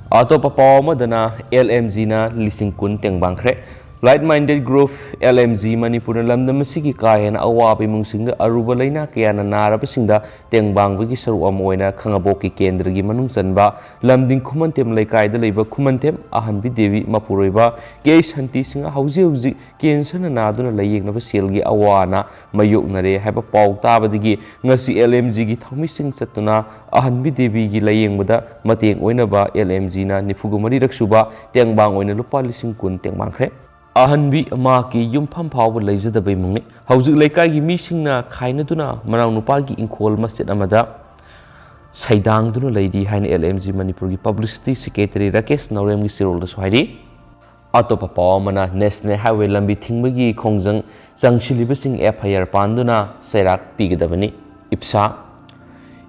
ꯑꯇꯣꯞꯄ ꯄꯥꯎ ꯑꯃꯗꯅ ꯑꯦꯜ ꯑꯦꯝ ꯖꯤꯅ ꯂꯤꯁꯤꯡ ꯀꯨꯟ ꯇꯦꯡꯕꯥꯡꯈ꯭ꯔꯦ꯫ Like Minded Group, L M G, ꯃꯅꯤꯄꯨꯔꯅ ꯂꯝꯗꯝ ꯑꯁꯤꯒꯤ ꯀꯥ ꯍꯦꯟꯅ ꯑꯋꯥꯕ ꯏꯃꯨꯡꯁꯤꯡꯗ ꯑꯔꯨꯕ ꯂꯥꯏꯅꯥ ꯀꯌꯥꯅ ꯅꯥꯔꯕꯁꯤꯡꯗ ꯇꯦꯡꯕꯥꯡꯕꯒꯤ ꯁꯔꯨꯛ ꯑꯃ ꯑꯣꯏꯅ ꯈꯥꯉꯕꯣꯛꯀꯤ ꯀꯦꯟꯗ꯭ꯔꯒꯤ ꯃꯅꯨꯡ ꯆꯟꯕ ꯂꯝꯗꯤꯡ ꯈꯨꯃꯟꯊꯦꯝ ꯂꯩꯀꯥꯏꯗ ꯂꯩꯕ ꯈꯨꯃꯟꯊꯦꯝ ꯑꯍꯟꯕꯤ ꯗꯦꯕꯤ ꯃꯄꯨꯔꯣꯏꯕ ꯀꯦ ꯁꯥꯟꯇꯤ ꯁꯤꯡꯍ ꯍꯧꯖꯤꯛ ꯍꯧꯖꯤꯛ ꯀꯦꯟꯁꯔꯅ ꯅꯥꯗꯨꯅ ꯂꯥꯌꯦꯡꯅꯕ ꯁꯦꯜꯒꯤ ꯑꯋꯥ ꯑꯅꯥ ꯃꯥꯌꯣꯛꯅꯔꯦ ꯍꯥꯏꯕ ꯄꯥꯎ ꯇꯥꯕꯗꯒꯤ ꯉꯁꯤ ꯑꯦꯜ ꯑꯦꯝ ꯖꯤꯒꯤ ꯊꯧꯃꯤꯁꯤꯡ ꯆꯠꯇꯨꯅ ꯑꯍꯟꯕꯤ ꯗꯦꯕꯤꯒꯤ ꯂꯥꯌꯦꯡꯕꯗ ꯃꯇꯦꯡ ꯑꯣꯏꯅꯕ ꯑꯦꯜ ꯑꯦꯝ ꯖꯤꯅ ꯅꯤꯐꯨꯒ ꯃꯔꯤꯔꯛ ꯁꯨꯕ ꯇꯦꯡꯕꯥꯡ ꯑꯣꯏꯅ ꯂꯨꯄꯥ ꯂꯤꯁꯤꯡ ꯀꯨꯟ ꯇꯦꯡꯕꯥꯡꯈ꯭ꯔꯦ꯫ ꯑꯍꯟꯕꯤ ꯃꯍꯥꯛꯀꯤ ꯌꯨꯝꯐꯝ ꯐꯥꯎꯕ ꯂꯩꯖꯗꯕ ꯏꯃꯨꯡꯅꯤ꯫ ꯍꯧꯖꯤꯛ ꯂꯩꯀꯥꯏꯒꯤ ꯃꯤꯁꯤꯡꯅ ꯈꯥꯏꯅꯗꯨꯅ ꯃꯅꯥꯎꯅꯨꯄꯥꯒꯤ ꯏꯪꯈꯣꯜ ꯃꯆꯦꯠ ꯑꯃꯗ ꯁꯩꯗꯥꯡꯗꯨꯅ ꯂꯩꯔꯤ ꯍꯥꯏꯅ ꯑꯦꯜ ꯑꯦꯝ ꯖꯤ ꯃꯅꯤꯄꯨꯔꯒꯤ ꯄꯕ꯭ꯂꯤꯁꯤꯇꯤ ꯁꯦꯀ꯭ꯔꯦꯇꯔꯤ ꯔꯥꯀꯦꯁ ꯅꯥꯎꯔꯦꯝꯒꯤ ꯆꯦꯔꯣꯜꯗꯁꯨ ꯍꯥꯏꯔꯤ꯫ ꯑꯇꯣꯞꯄ ꯄꯥꯎ ꯑꯃꯅ, ꯅꯦꯁꯅꯦꯜ ꯍꯥꯏꯋꯦ ꯂꯝꯕꯤ ꯊꯤꯡꯕꯒꯤ ꯈꯣꯡꯖꯪ ꯆꯪꯁꯤꯜꯂꯤꯕꯁꯤꯡ ꯑꯦꯐ ꯑꯥꯏ ꯑꯥꯔ ꯄꯥꯟꯗꯨꯅ ꯆꯩꯔꯥꯛ ꯄꯤꯒꯗꯕꯅꯤ꯫ ꯏꯞꯁꯥ꯫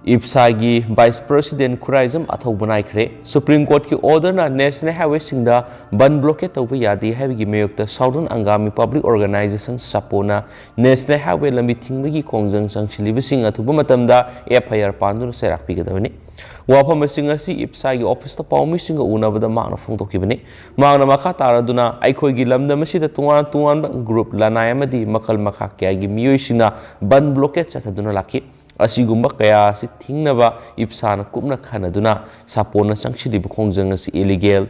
ꯏꯞꯁꯥꯒꯤ Vice President Khuraijam ꯑꯊꯧꯕ ꯅꯥꯏꯈ꯭ꯔꯦ꯫ Supreme Courtꯀꯤ orderꯅ National Highwayꯁꯤꯡꯗ ꯕꯟ blockade ꯇꯧꯕ ꯌꯥꯗꯦ ꯍꯥꯏꯕꯒꯤ ꯃꯥꯌꯣꯛꯇ Southern Angami Public Organization, ꯁꯥꯄꯣꯅ National Highway ꯂꯝꯕꯤ ꯊꯤꯡꯕꯒꯤ ꯈꯣꯡꯖꯪ ꯆꯪꯁꯤꯜꯂꯤꯕꯁꯤꯡ ꯑꯊꯨꯕ ꯃꯇꯝꯗ F I R ꯄꯥꯟꯗꯨꯅ ꯆꯩꯔꯥꯛ ꯄꯤꯒꯗꯕꯅꯤ꯫ ꯋꯥꯐꯝꯁꯤꯡ ꯑꯁꯤ ꯏꯞꯁꯥꯒꯤ officeꯇ ꯄꯥꯎꯃꯤꯁꯤꯡꯒ ꯎꯅꯕꯗ ꯃꯍꯥꯛꯅ ꯐꯣꯡꯗꯣꯛꯈꯤꯕꯅꯤ꯫ ꯃꯍꯥꯛꯅ ꯃꯈꯥ ꯇꯥꯔꯗꯨꯅ, ꯑꯩꯈꯣꯏꯒꯤ ꯂꯝꯗꯝ ꯑꯁꯤꯗ ꯇꯣꯉꯥꯟ ꯇꯣꯉꯥꯟꯕ group, ꯂꯅꯥꯏ ꯑꯃꯗꯤ ꯃꯈꯜ ꯃꯈꯥ ꯀꯌꯥꯒꯤ ꯃꯤꯑꯣꯏꯁꯤꯡꯅ ꯕꯟ blockade ꯆꯠꯊꯗꯨꯅ ꯂꯥꯛꯈꯤ꯫ ꯑꯁꯤꯒꯨꯝꯕ ꯀꯌꯥ ꯑꯁꯤ ꯊꯤꯡꯅꯕ ꯏꯞꯁꯥꯅ ꯀꯨꯞꯅ ꯈꯟꯅꯗꯨꯅ ꯁꯥꯄꯣꯟꯅ ꯆꯪꯁꯤꯜꯂꯤꯕ ꯈꯣꯡꯖꯪ ꯑꯁꯤ illegal,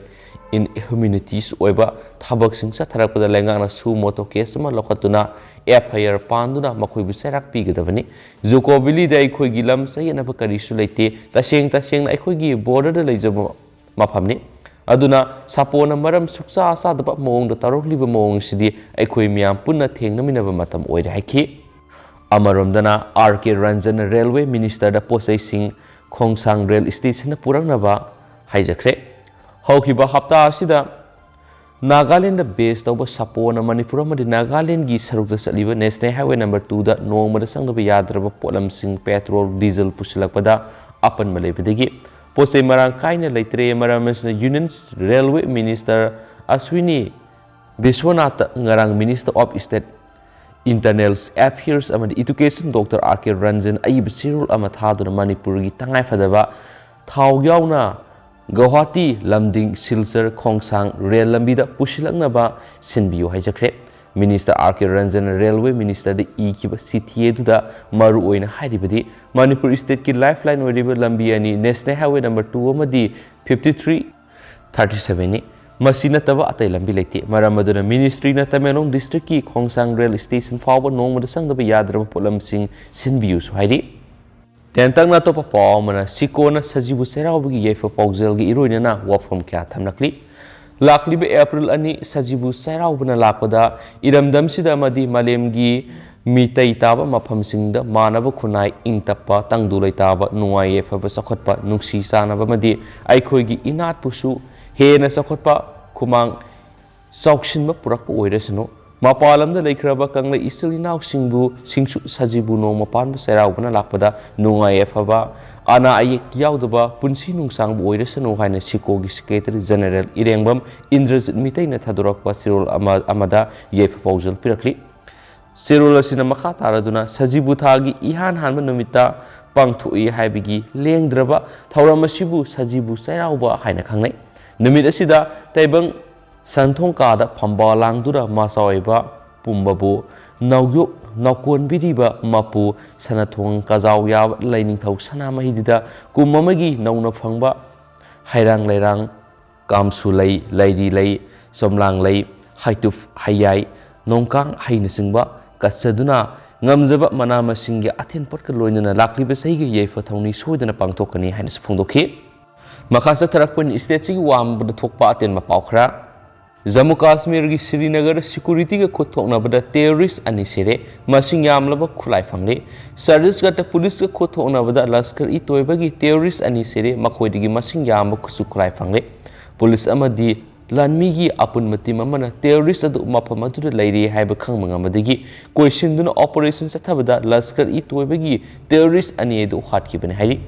inhumanities ꯑꯣꯏꯕ ꯊꯕꯛꯁꯤꯡ ꯆꯠꯊꯔꯛꯄꯗ ꯂꯩꯉꯥꯛꯅ suo motu case ꯑꯃ ꯂꯧꯈꯠꯇꯨꯅ F I R ꯄꯥꯟꯗꯨꯅ ꯃꯈꯣꯏꯕꯨ ꯆꯩꯔꯥꯛ ꯄꯤꯒꯗꯕꯅꯤ꯫ ꯖꯨꯀꯣ ꯚꯦꯂꯤꯗ ꯑꯩꯈꯣꯏꯒꯤ ꯂꯝ ꯆꯌꯦꯠꯅꯕ ꯀꯔꯤꯁꯨ ꯂꯩꯇꯦ꯫ ꯇꯁꯦꯡ ꯇꯁꯦꯡꯅ ꯑꯩꯈꯣꯏꯒꯤ borderꯗ ꯂꯩꯖꯕ ꯃꯐꯝꯅꯤ꯫ ꯑꯗꯨꯅ ꯁꯥꯄꯣꯅ ꯃꯔꯝ ꯁꯨꯛꯆꯥ ꯆꯥꯗꯕ ꯃꯑꯣꯡꯗ ꯇꯧꯔꯛꯂꯤꯕ ꯃꯑꯣꯡꯁꯤꯗꯤ ꯑꯩꯈꯣꯏ ꯃꯤꯌꯥꯝ ꯄꯨꯟꯅ ꯊꯦꯡꯅꯃꯤꯟꯅꯕ ꯃꯇꯝ ꯑꯣꯏꯔꯦ ꯍꯥꯏꯈꯤ꯫ ꯑꯃꯔꯣꯝꯗꯅ, R K Ranjan Railway Ministerꯗ ꯄꯣꯠꯆꯩꯁꯤꯡ ꯈꯣꯡꯁꯥꯡ rail stationꯗ ꯄꯨꯔꯛꯅꯕ ꯍꯥꯏꯖꯈ꯭ꯔꯦ꯫ ꯍꯧꯈꯤꯕ ꯍꯞꯇꯥ ꯑꯁꯤꯗ ꯅꯥꯒꯥꯂꯦꯟꯗ base ꯇꯧꯕ ꯁꯥꯄꯣꯅ ꯃꯅꯤꯄꯨꯔ ꯑꯃꯗꯤ ꯅꯥꯒꯥꯂꯦꯟꯒꯤ ꯁꯔꯨꯛꯇ ꯆꯠꯂꯤꯕ National Highway number twoꯗ ꯅꯣꯡꯃꯗ ꯆꯪꯗꯕ ꯌꯥꯗ꯭ꯔꯕ ꯄꯣꯠꯂꯝꯁꯤꯡ petrol, diesel ꯄꯨꯁꯤꯜꯂꯛꯄꯗ ꯑꯄꯟꯕ ꯂꯩꯕꯗꯒꯤ ꯄꯣꯠ ꯆꯩ ꯃꯔꯥꯡ ꯀꯥꯏꯅ ꯂꯩꯇ꯭ꯔꯦ꯫ ꯃꯔꯝ ꯑꯁꯤꯅ Union Railway Minister Ashwini Vishwanath ꯉꯔꯥꯡ Minister of State Internal Affairs ꯑꯃꯗꯤ Education Doctor R K Ranjan ꯑꯏꯕ ꯆꯦꯔꯣꯜ ꯑꯃ ꯊꯥꯗꯨꯅ ꯃꯅꯤꯄꯨꯔꯒꯤ ꯇꯉꯥꯏꯐꯗꯕ ꯊꯥꯎ ꯌꯥꯎꯅ ꯒꯧꯍꯥꯇꯤ, ꯂꯝꯗꯤꯡ, ꯁꯤꯜꯆꯔ ꯈꯣꯡꯁꯥꯡ rail ꯂꯝꯕꯤꯗ ꯄꯨꯁꯤꯜꯂꯛꯅꯕ ꯁꯤꯟꯕꯤꯌꯨ ꯍꯥꯏꯖꯈ꯭ꯔꯦ꯫ Minister R K Ranjan Railway Ministerꯗ ꯏꯈꯤꯕ ꯆꯤꯊꯤ ꯑꯗꯨꯗ ꯃꯔꯨ ꯑꯣꯏꯅ ꯍꯥꯏꯔꯤꯕꯗꯤ ꯃꯅꯤꯄꯨꯔ stateꯀꯤ lifeline ꯑꯣꯏꯔꯤꯕ ꯂꯝꯕꯤ ꯑꯅꯤ National Highway number two ꯑꯃꯗꯤ fifty three thirty sevenꯅꯤ꯫ ꯃꯁꯤ ꯅꯠꯇꯕ ꯑꯇꯩ ꯂꯝꯕꯤ ꯂꯩꯇꯦ꯫ ꯃꯔꯝ ꯑꯗꯨꯅ Ministryꯅ ꯇꯃꯦꯡꯂꯣꯡ districtꯀꯤ ꯈꯣꯡꯁꯥꯡ rail station ꯐꯥꯎꯕ ꯅꯣꯡꯃꯗ ꯆꯪꯗꯕ ꯌꯥꯗ꯭ꯔꯕ ꯄꯣꯠꯂꯝꯁꯤꯡ ꯁꯤꯟꯕꯤꯌꯨꯁꯨ ꯍꯥꯏꯔꯤ꯫ ꯇꯦꯟꯇꯛꯅ ꯑꯇꯣꯞꯄ ꯄꯥꯎ ꯑꯃꯅ, ꯁꯤꯀꯣꯅ ꯁꯖꯤꯕꯨ ꯆꯩꯔꯥꯎꯕꯒꯤ ꯌꯥꯏꯐ ꯄꯥꯎꯖꯦꯜꯒꯤ ꯏꯔꯣꯏꯅꯅ ꯋꯥꯐꯝ ꯀꯌꯥ ꯊꯝꯂꯛꯂꯤ꯫ ꯂꯥꯛꯂꯤꯕ April ꯑꯅꯤ ꯁꯖꯤꯕꯨ ꯆꯩꯔꯥꯎꯕꯅ ꯂꯥꯛꯄꯗ ꯏꯔꯝꯗꯝꯁꯤꯗ ꯑꯃꯗꯤ ꯃꯥꯂꯦꯝꯒꯤ ꯃꯤꯇꯩ ꯇꯥꯕ ꯃꯐꯝꯁꯤꯡꯗ ꯃꯥꯟꯅꯕ ꯈꯨꯟꯅꯥꯏ, ꯏꯪ ꯇꯞꯄ, ꯇꯪꯗꯨ ꯂꯩꯇꯥꯕ, ꯅꯨꯡꯉꯥꯏ ꯌꯥꯏꯐꯕ, ꯆꯥꯎꯈꯠꯄ, ꯅꯨꯡꯁꯤ ꯆꯥꯟꯅꯕ ꯑꯃꯗꯤ ꯑꯩꯈꯣꯏꯒꯤ ꯏꯅꯥꯠꯄꯨꯁꯨ ꯍꯦꯟꯅ ꯆꯥꯎꯈꯠꯄ, ꯈꯨꯃꯥꯡ ꯆꯥꯎꯁꯤꯟꯕ ꯄꯨꯔꯛꯄ ꯑꯣꯏꯔꯁꯅꯨ꯫ ꯃꯄꯥꯟ ꯂꯝꯗ ꯂꯩꯈ꯭ꯔꯕ ꯀꯪꯂꯩ ꯏꯆꯤꯜ ꯏꯅꯥꯎꯁꯤꯡꯕꯨ ꯁꯤꯡꯁꯨ ꯁꯖꯤꯕꯨ ꯅꯣꯡꯃ ꯄꯥꯟꯕ ꯆꯩꯔꯥꯎꯕꯅ ꯂꯥꯛꯄꯗ ꯅꯨꯡꯉꯥꯏ ꯌꯥꯏꯐꯕ, ꯑꯅꯥ ꯑꯌꯦꯛ ꯌꯥꯎꯗꯕ ꯄꯨꯟꯁꯤ ꯅꯨꯡꯁꯥꯡꯕ ꯑꯣꯏꯔꯁꯅꯨ ꯍꯥꯏꯅ ꯁꯤꯀꯣꯒꯤ ꯁꯦꯀ꯭ꯔꯦꯇꯔꯤ ꯖꯦꯅꯔꯦꯜ ꯏꯔꯦꯡꯕꯝ ꯏꯟꯗ꯭ꯔꯖꯤꯠ ꯃꯤꯇꯩꯅ ꯊꯥꯗꯣꯔꯛꯄ ꯆꯦꯔꯣꯜ ꯑꯃ, ꯑꯃꯗ ꯌꯥꯏꯐ ꯄꯥꯎꯖꯦꯜ ꯄꯤꯔꯛꯂꯤ꯫ ꯆꯦꯔꯣꯜ ꯑꯁꯤꯅ ꯃꯈꯥ ꯇꯥꯔꯗꯨꯅ ꯁꯖꯤꯕꯨ ꯊꯥꯒꯤ ꯏꯍꯥꯟ ꯍꯥꯟꯕ ꯅꯨꯃꯤꯠꯇ ꯄꯥꯡꯊꯣꯛꯏ ꯍꯥꯏꯕꯒꯤ ꯂꯦꯡꯗ꯭ꯔꯕ ꯊꯧꯔꯝ ꯑꯁꯤꯕꯨ ꯁꯖꯤꯕꯨ ꯆꯩꯔꯥꯎꯕ ꯍꯥꯏꯅ ꯈꯪꯅꯩ꯫ ꯅꯨꯃꯤꯠ ꯑꯁꯤꯗ ꯇꯥꯏꯕꯪ ꯁꯟꯊꯣꯡ ꯀꯥꯗ ꯐꯝꯕꯥꯜ ꯂꯥꯡꯗꯨꯅ ꯃꯆꯥ ꯑꯣꯏꯕ ꯄꯨꯝꯕꯕꯨ ꯅꯥꯎꯌꯣꯛ ꯅꯥꯎꯀꯣꯟꯕꯤꯔꯤꯕ ꯃꯄꯨ ꯁꯅꯥꯊꯣꯡ ꯀꯖꯥꯎ ꯌꯥꯕ ꯂꯩꯅꯤꯡꯊꯧ ꯁꯅꯥꯃꯍꯤꯗꯨꯗ ꯀꯨꯝ ꯑꯃꯒꯤ ꯅꯧꯅ ꯐꯪꯕ ꯍꯩꯔꯥꯡ ꯂꯩꯔꯥꯡ, ꯀꯥꯝꯁꯨ ꯂꯩ, ꯂꯩꯔꯤ ꯂꯩ, ꯆꯣꯝꯂꯥꯡ ꯂꯩ, ꯍꯩꯇꯨꯞ, ꯍꯩꯌꯥꯏ, ꯅꯣꯡꯀꯥꯡ ꯍꯩꯅꯆꯤꯡꯕ ꯀꯠꯆꯗꯨꯅ ꯉꯝꯖꯕ ꯃꯅꯥ ꯃꯁꯤꯡꯒꯤ ꯑꯊꯦꯟ ꯄꯣꯠꯀ ꯂꯣꯏꯅꯅ ꯂꯥꯛꯂꯤꯕ ꯆꯍꯤꯒꯤ ꯌꯥꯏꯐ ꯊꯧꯅꯤ ꯁꯣꯏꯗꯅ ꯄꯥꯡꯊꯣꯛꯀꯅꯤ ꯍꯥꯏꯅꯁꯨ ꯐꯣꯡꯗꯣꯛꯈꯤ꯫ ꯃꯈꯥ ꯆꯠꯊꯔꯛꯄꯅ state ꯁꯤꯒꯤ ꯋꯥꯡꯃꯗ ꯊꯣꯛꯄ ꯑꯇꯦꯟꯕ ꯄꯥꯎ ꯈꯔ꯫ ꯖꯝꯃꯨ ꯀꯥꯁꯃꯤꯔꯒꯤ ꯁ꯭ꯔꯤꯅꯒꯔꯗ security ꯒ ꯈꯨꯠ ꯊꯣꯛꯅꯕꯗ terrorist ꯑꯅꯤ ꯁꯤꯔꯦ, ꯃꯁꯤꯡ ꯌꯥꯝꯂꯕ ꯈꯨꯠꯂꯥꯏ ꯐꯪꯂꯦ꯫ ꯆꯠꯇꯤꯁꯒꯔꯗ ꯄꯨꯂꯤꯁꯀ ꯈꯨꯠ ꯊꯣꯛꯅꯕꯗ ꯂꯁꯀꯔ ꯏ ꯇꯣꯏꯕꯒꯤ terrorist ꯑꯅꯤ ꯁꯤꯔꯦ, ꯃꯈꯣꯏꯗꯒꯤ ꯃꯁꯤꯡ ꯌꯥꯝꯕ ꯈꯨꯠꯁꯨ ꯈꯨꯠꯂꯥꯏ ꯐꯪꯂꯦ꯫ ꯄꯨꯂꯤꯁ ꯑꯃꯗꯤ ꯂꯥꯟꯃꯤꯒꯤ ꯑꯄꯨꯟꯕ team ꯑꯃꯅ terrorist ꯑꯗꯨ ꯃꯐꯝ ꯑꯗꯨꯗ ꯂꯩꯔꯤ ꯍꯥꯏꯕ ꯈꯪꯕ ꯉꯝꯕꯗꯒꯤ ꯀꯣꯏꯁꯤꯟꯗꯨꯅ operation ꯆꯠꯊꯕꯗ ꯂꯁꯀꯔ ꯏ ꯇꯣꯏꯕꯒꯤ terrorist ꯑꯅꯤ ꯑꯗꯨ ꯍꯥꯠꯈꯤꯕꯅꯤ ꯍꯥꯏꯔꯤ꯫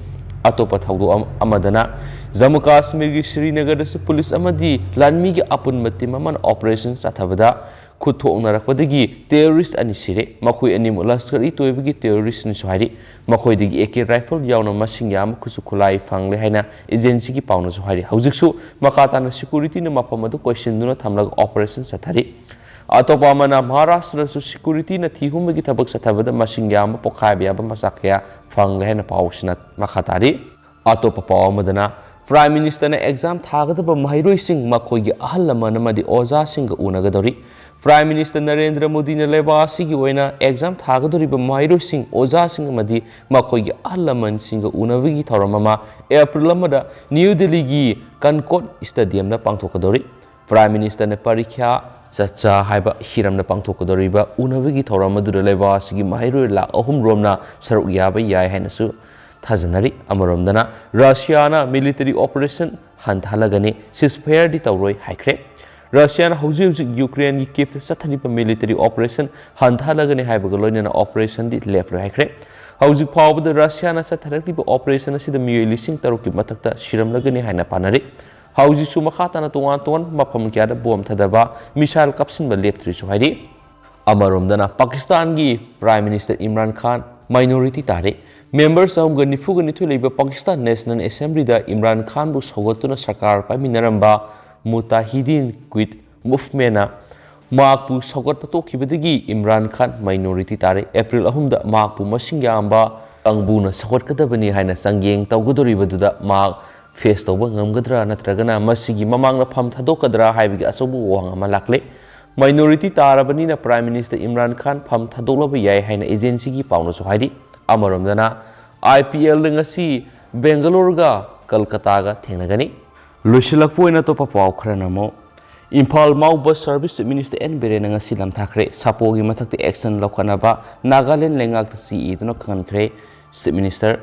ꯑꯇꯣꯞꯄ ꯊꯧꯗꯣꯛ ꯑꯃ-, ꯑꯃꯗꯅ ꯖꯝꯃꯨ ꯀꯥꯁꯃꯤꯔꯒꯤ ꯁ꯭ꯔꯤꯅꯒꯔꯗꯁꯨ ꯄꯨꯂꯤꯁ ꯑꯃꯗꯤ ꯂꯥꯟꯃꯤꯒꯤ ꯑꯄꯨꯟꯕ team ꯑꯃꯅ operation ꯆꯠꯊꯕꯗ ꯈꯨꯠ ꯊꯣꯛꯅꯔꯛꯄꯗꯒꯤ terrorist ꯑꯅꯤ ꯁꯤꯔꯦ꯫ ꯃꯈꯣꯏ ꯑꯅꯤꯃꯛ ꯂꯁꯀꯔ ꯏ ꯇꯣꯏꯕꯒꯤ terrorist ꯅꯤꯁꯨ ꯍꯥꯏꯔꯤ꯫ ꯃꯈꯣꯏꯗꯒꯤ AK rifle ꯌꯥꯎꯅ ꯃꯁꯤꯡ ꯌꯥꯝꯕ ꯈꯨꯠꯁꯨ ꯈꯨꯠꯂꯥꯏ ꯐꯪꯂꯦ ꯍꯥꯏꯅ agency ꯒꯤ ꯄꯥꯎꯅꯁꯨ ꯍꯥꯏꯔꯤ꯫ ꯍꯧꯖꯤꯛꯁꯨ ꯃꯈꯥ ꯇꯥꯅ security ꯅ ꯃꯐꯝ ꯑꯗꯨ ꯀꯣꯏꯁꯤꯟꯗꯨꯅ ꯊꯝꯂꯒ operation ꯆꯠꯊꯔꯤ꯫ ꯑꯇꯣꯞꯄ ꯑꯃꯅ ꯃꯍꯥꯔꯥꯁꯇ꯭ꯔꯗꯁꯨ security ꯅ ꯊꯤꯍꯨꯝꯕꯒꯤ ꯊꯕꯛ ꯆꯠꯊꯕꯗ ꯃꯁꯤꯡ ꯌꯥꯝꯕ ꯄꯣꯈꯥꯏꯕ ꯌꯥꯕ ꯃꯆꯥꯛ ꯀꯌꯥ ꯐꯪꯂꯦ ꯍꯥꯏꯅ ꯄꯥꯎꯁꯤꯅ ꯃꯈꯥ ꯇꯥꯔꯤ꯫ ꯑꯇꯣꯞꯄ ꯄꯥꯎ ꯑꯃꯗꯅ Prime Minister ꯅ exam ꯊꯥꯒꯗꯕ ꯃꯍꯩꯔꯣꯏꯁꯤꯡ ꯃꯈꯣꯏꯒꯤ ꯑꯍꯜ ꯂꯃꯟ ꯑꯃꯗꯤ ꯑꯣꯖꯥꯁꯤꯡꯒ ꯎꯅꯒꯗꯧꯔꯤ꯫ Prime Minister ꯅꯔꯦꯟꯗ꯭ꯔ ꯃꯣꯗꯤꯅ ꯂꯩꯕꯥꯛ ꯑꯁꯤꯒꯤ ꯑꯣꯏꯅ exam ꯊꯥꯒꯗꯧꯔꯤꯕ ꯃꯍꯩꯔꯣꯏꯁꯤꯡ, ꯑꯣꯖꯥꯁꯤꯡ ꯑꯃꯗꯤ ꯃꯈꯣꯏꯒꯤ ꯑꯍꯜ ꯂꯃꯟꯁꯤꯡꯒ ꯎꯅꯕꯒꯤ ꯊꯧꯔꯝ ꯑꯃ April ꯑꯃꯗ ꯅ꯭ꯌꯨ ꯗꯤꯜꯂꯤꯒꯤ ꯀꯟꯀꯣꯔꯗ stadium ꯗ ꯄꯥꯡꯊꯣꯛꯀꯗꯧꯔꯤ꯫ Prime Minister ꯅ ꯄꯔꯤꯈ꯭ꯌꯥ ꯆꯔꯆꯥ ꯍꯥꯏꯕ ꯍꯤꯔꯝꯗ ꯄꯥꯡꯊꯣꯛꯀꯗꯧꯔꯤꯕ ꯎꯅꯕꯒꯤ ꯊꯧꯔꯝ ꯑꯗꯨꯗ ꯂꯩꯕꯥꯛ ꯑꯁꯤꯒꯤ ꯃꯍꯩꯔꯣꯏ ꯂꯥꯈ ꯑꯍꯨꯝ ꯔꯣꯝꯅ ꯁꯔꯨꯛ ꯌꯥꯕ ꯌꯥꯏ ꯍꯥꯏꯅꯁꯨ ꯊꯥꯖꯅꯔꯤ꯫ ꯑꯃꯔꯣꯝꯗꯅ ꯔꯁꯤꯌꯥꯅ military operation ꯍꯟꯊꯍꯜꯂꯒꯅꯤ, ceasefire ꯗꯤ ꯇꯧꯔꯣꯏ ꯍꯥꯏꯈ꯭ꯔꯦ꯫ ꯔꯁꯤꯌꯥꯅ ꯍꯧꯖꯤꯛ ꯍꯧꯖꯤꯛ ꯌꯨꯀ꯭ꯔꯦꯟꯒꯤ ꯀꯤꯞꯇ ꯆꯠꯊꯔꯤꯕ ꯃꯤꯂꯤꯇꯔꯤ ꯑꯣꯄꯔꯦꯁꯟ ꯍꯟꯊꯍꯜꯂꯒꯅꯤ ꯍꯥꯏꯕꯒ ꯂꯣꯏꯅꯅ ꯑꯣꯄꯔꯦꯁꯟꯗꯤ ꯂꯦꯞꯂꯣꯏ ꯍꯥꯏꯈ꯭ꯔꯦ꯫ ꯍꯧꯖꯤꯛ ꯐꯥꯎꯕꯗ ꯔꯁꯤꯌꯥꯅ ꯆꯠꯊꯔꯛꯂꯤꯕ ꯑꯣꯄꯔꯦꯁꯟ ꯑꯁꯤꯗ ꯃꯤꯑꯣꯏ ꯂꯤꯁꯤꯡ ꯇꯔꯨꯛꯀꯤ ꯃꯊꯛꯇ ꯁꯤꯔꯝꯂꯒꯅꯤ ꯍꯥꯏꯅ ꯄꯥꯅꯔꯤ꯫ ꯍꯧꯖꯤꯛꯁꯨ ꯃꯈꯥ ꯇꯥꯅ ꯇꯣꯉꯥꯟ ꯇꯣꯉꯥꯟꯕ ꯃꯐꯝ ꯀꯌꯥꯗ ꯕꯣꯝ ꯊꯥꯗꯕ, ꯃꯤꯁꯥꯏꯜ ꯀꯥꯞꯁꯤꯟꯕ ꯂꯦꯞꯇ꯭ꯔꯤꯁꯨ ꯍꯥꯏꯔꯤ꯫ ꯑꯃꯔꯣꯝꯗꯅ ꯄꯥꯀꯤꯁꯇꯥꯟꯒꯤ ꯄ꯭ꯔꯥꯏꯝ ꯃꯤꯅꯤꯁꯇꯔ ꯏꯝꯔꯥꯟ ꯈꯥꯟ ꯃꯥꯏꯅꯣꯔꯤꯇꯤ ꯇꯥꯔꯦ꯫ ꯃꯦꯝꯕꯔ ꯆꯍꯨꯝꯒ ꯅꯤꯐꯨꯒ ꯅꯤꯊꯣꯏ ꯂꯩꯕ ꯄꯥꯀꯤꯁꯇꯥꯟ ꯅꯦꯁꯅꯦꯜ ꯑꯦꯁꯦꯝꯕ꯭ꯂꯤꯗ ꯏꯝꯔꯥꯟ ꯈꯥꯟꯕꯨ ꯁꯧꯒꯠꯇꯨꯅ ꯁꯔꯀꯥꯔ ꯄꯥꯏꯃꯤꯟꯅꯔꯝꯕ ꯃꯨꯇꯥꯍꯤꯗꯤꯟ ꯀ꯭ꯋꯤꯠ ꯃꯨꯚꯃꯦꯟꯅ ꯃꯍꯥꯛꯄꯨ ꯁꯧꯒꯠꯄ ꯇꯣꯛꯈꯤꯕꯗꯒꯤ ꯏꯝꯔꯥꯟ ꯈꯥꯟ ꯃꯥꯏꯅꯣꯔꯤꯇꯤ ꯇꯥꯔꯦ꯫ ꯑꯦꯄ꯭ꯔꯤꯜ ꯑꯍꯨꯝꯗ ꯃꯍꯥꯛꯄꯨ ꯃꯁꯤꯡ ꯌꯥꯝꯕ ꯀꯥꯡꯕꯨꯅ ꯁꯧꯒꯠꯀꯗꯕꯅꯤ ꯍꯥꯏꯅ ꯆꯥꯡꯌꯦꯡ ꯇꯧꯒꯗꯧꯔꯤꯕꯗꯨꯗ ꯃꯍꯥꯛ ꯐꯦꯁ ꯇꯧꯕ ꯉꯝꯒꯗ꯭ꯔꯥ ꯅꯠꯇ꯭ꯔꯒꯅ ꯃꯁꯤꯒꯤ ꯃꯃꯥꯡꯗ ꯐꯝ ꯊꯥꯗꯣꯛꯀꯗ꯭ꯔꯥ ꯍꯥꯏꯕꯒꯤ ꯑꯆꯧꯕ ꯋꯥꯍꯪ ꯑꯃ ꯂꯥꯛꯂꯦ꯫ ꯃꯥꯏꯅꯣꯔꯤꯇꯤ ꯇꯥꯔꯕꯅꯤꯅ ꯄ꯭ꯔꯥꯏꯝ ꯃꯤꯅꯤꯁꯇꯔ ꯏꯝꯔꯥꯟ ꯈꯥꯟ ꯐꯝ ꯊꯥꯗꯣꯛꯂꯕ ꯌꯥꯏ ꯍꯥꯏꯅ ꯑꯦꯖꯦꯟꯁꯤꯒꯤ ꯄꯥꯎꯅꯁꯨ ꯍꯥꯏꯔꯤ꯫ ꯑꯃꯔꯣꯝꯗꯅ, ꯑꯥꯏ ꯄꯤ ꯑꯦꯜꯗ ꯉꯁꯤ ꯕꯦꯡꯒꯂꯣꯔꯒ ꯀꯜꯀꯇꯥꯒ ꯊꯦꯡꯅꯒꯅꯤ꯫ ꯂꯣꯏꯁꯤꯜꯂꯛꯄ ꯑꯣꯏꯅ ꯑꯇꯣꯞꯄ ꯄꯥꯎ ꯈꯔꯅ ꯑꯃꯨꯛ, Imphal Mao bus service chief minister N ꯕꯤꯔꯦꯟꯅ ꯉꯁꯤ ꯂꯝꯊꯥꯈ꯭ꯔꯦ꯫ ꯁꯥꯄꯣꯒꯤ ꯃꯊꯛꯇ ꯑꯦꯛꯁꯟ ꯂꯧꯈꯠꯅꯕ ꯅꯥꯒꯥꯂꯦꯟ ꯂꯩꯉꯥꯛꯇ ꯆꯦ ꯏꯗꯨꯅ ꯈꯪꯍꯟꯈ꯭ꯔꯦ chief minister.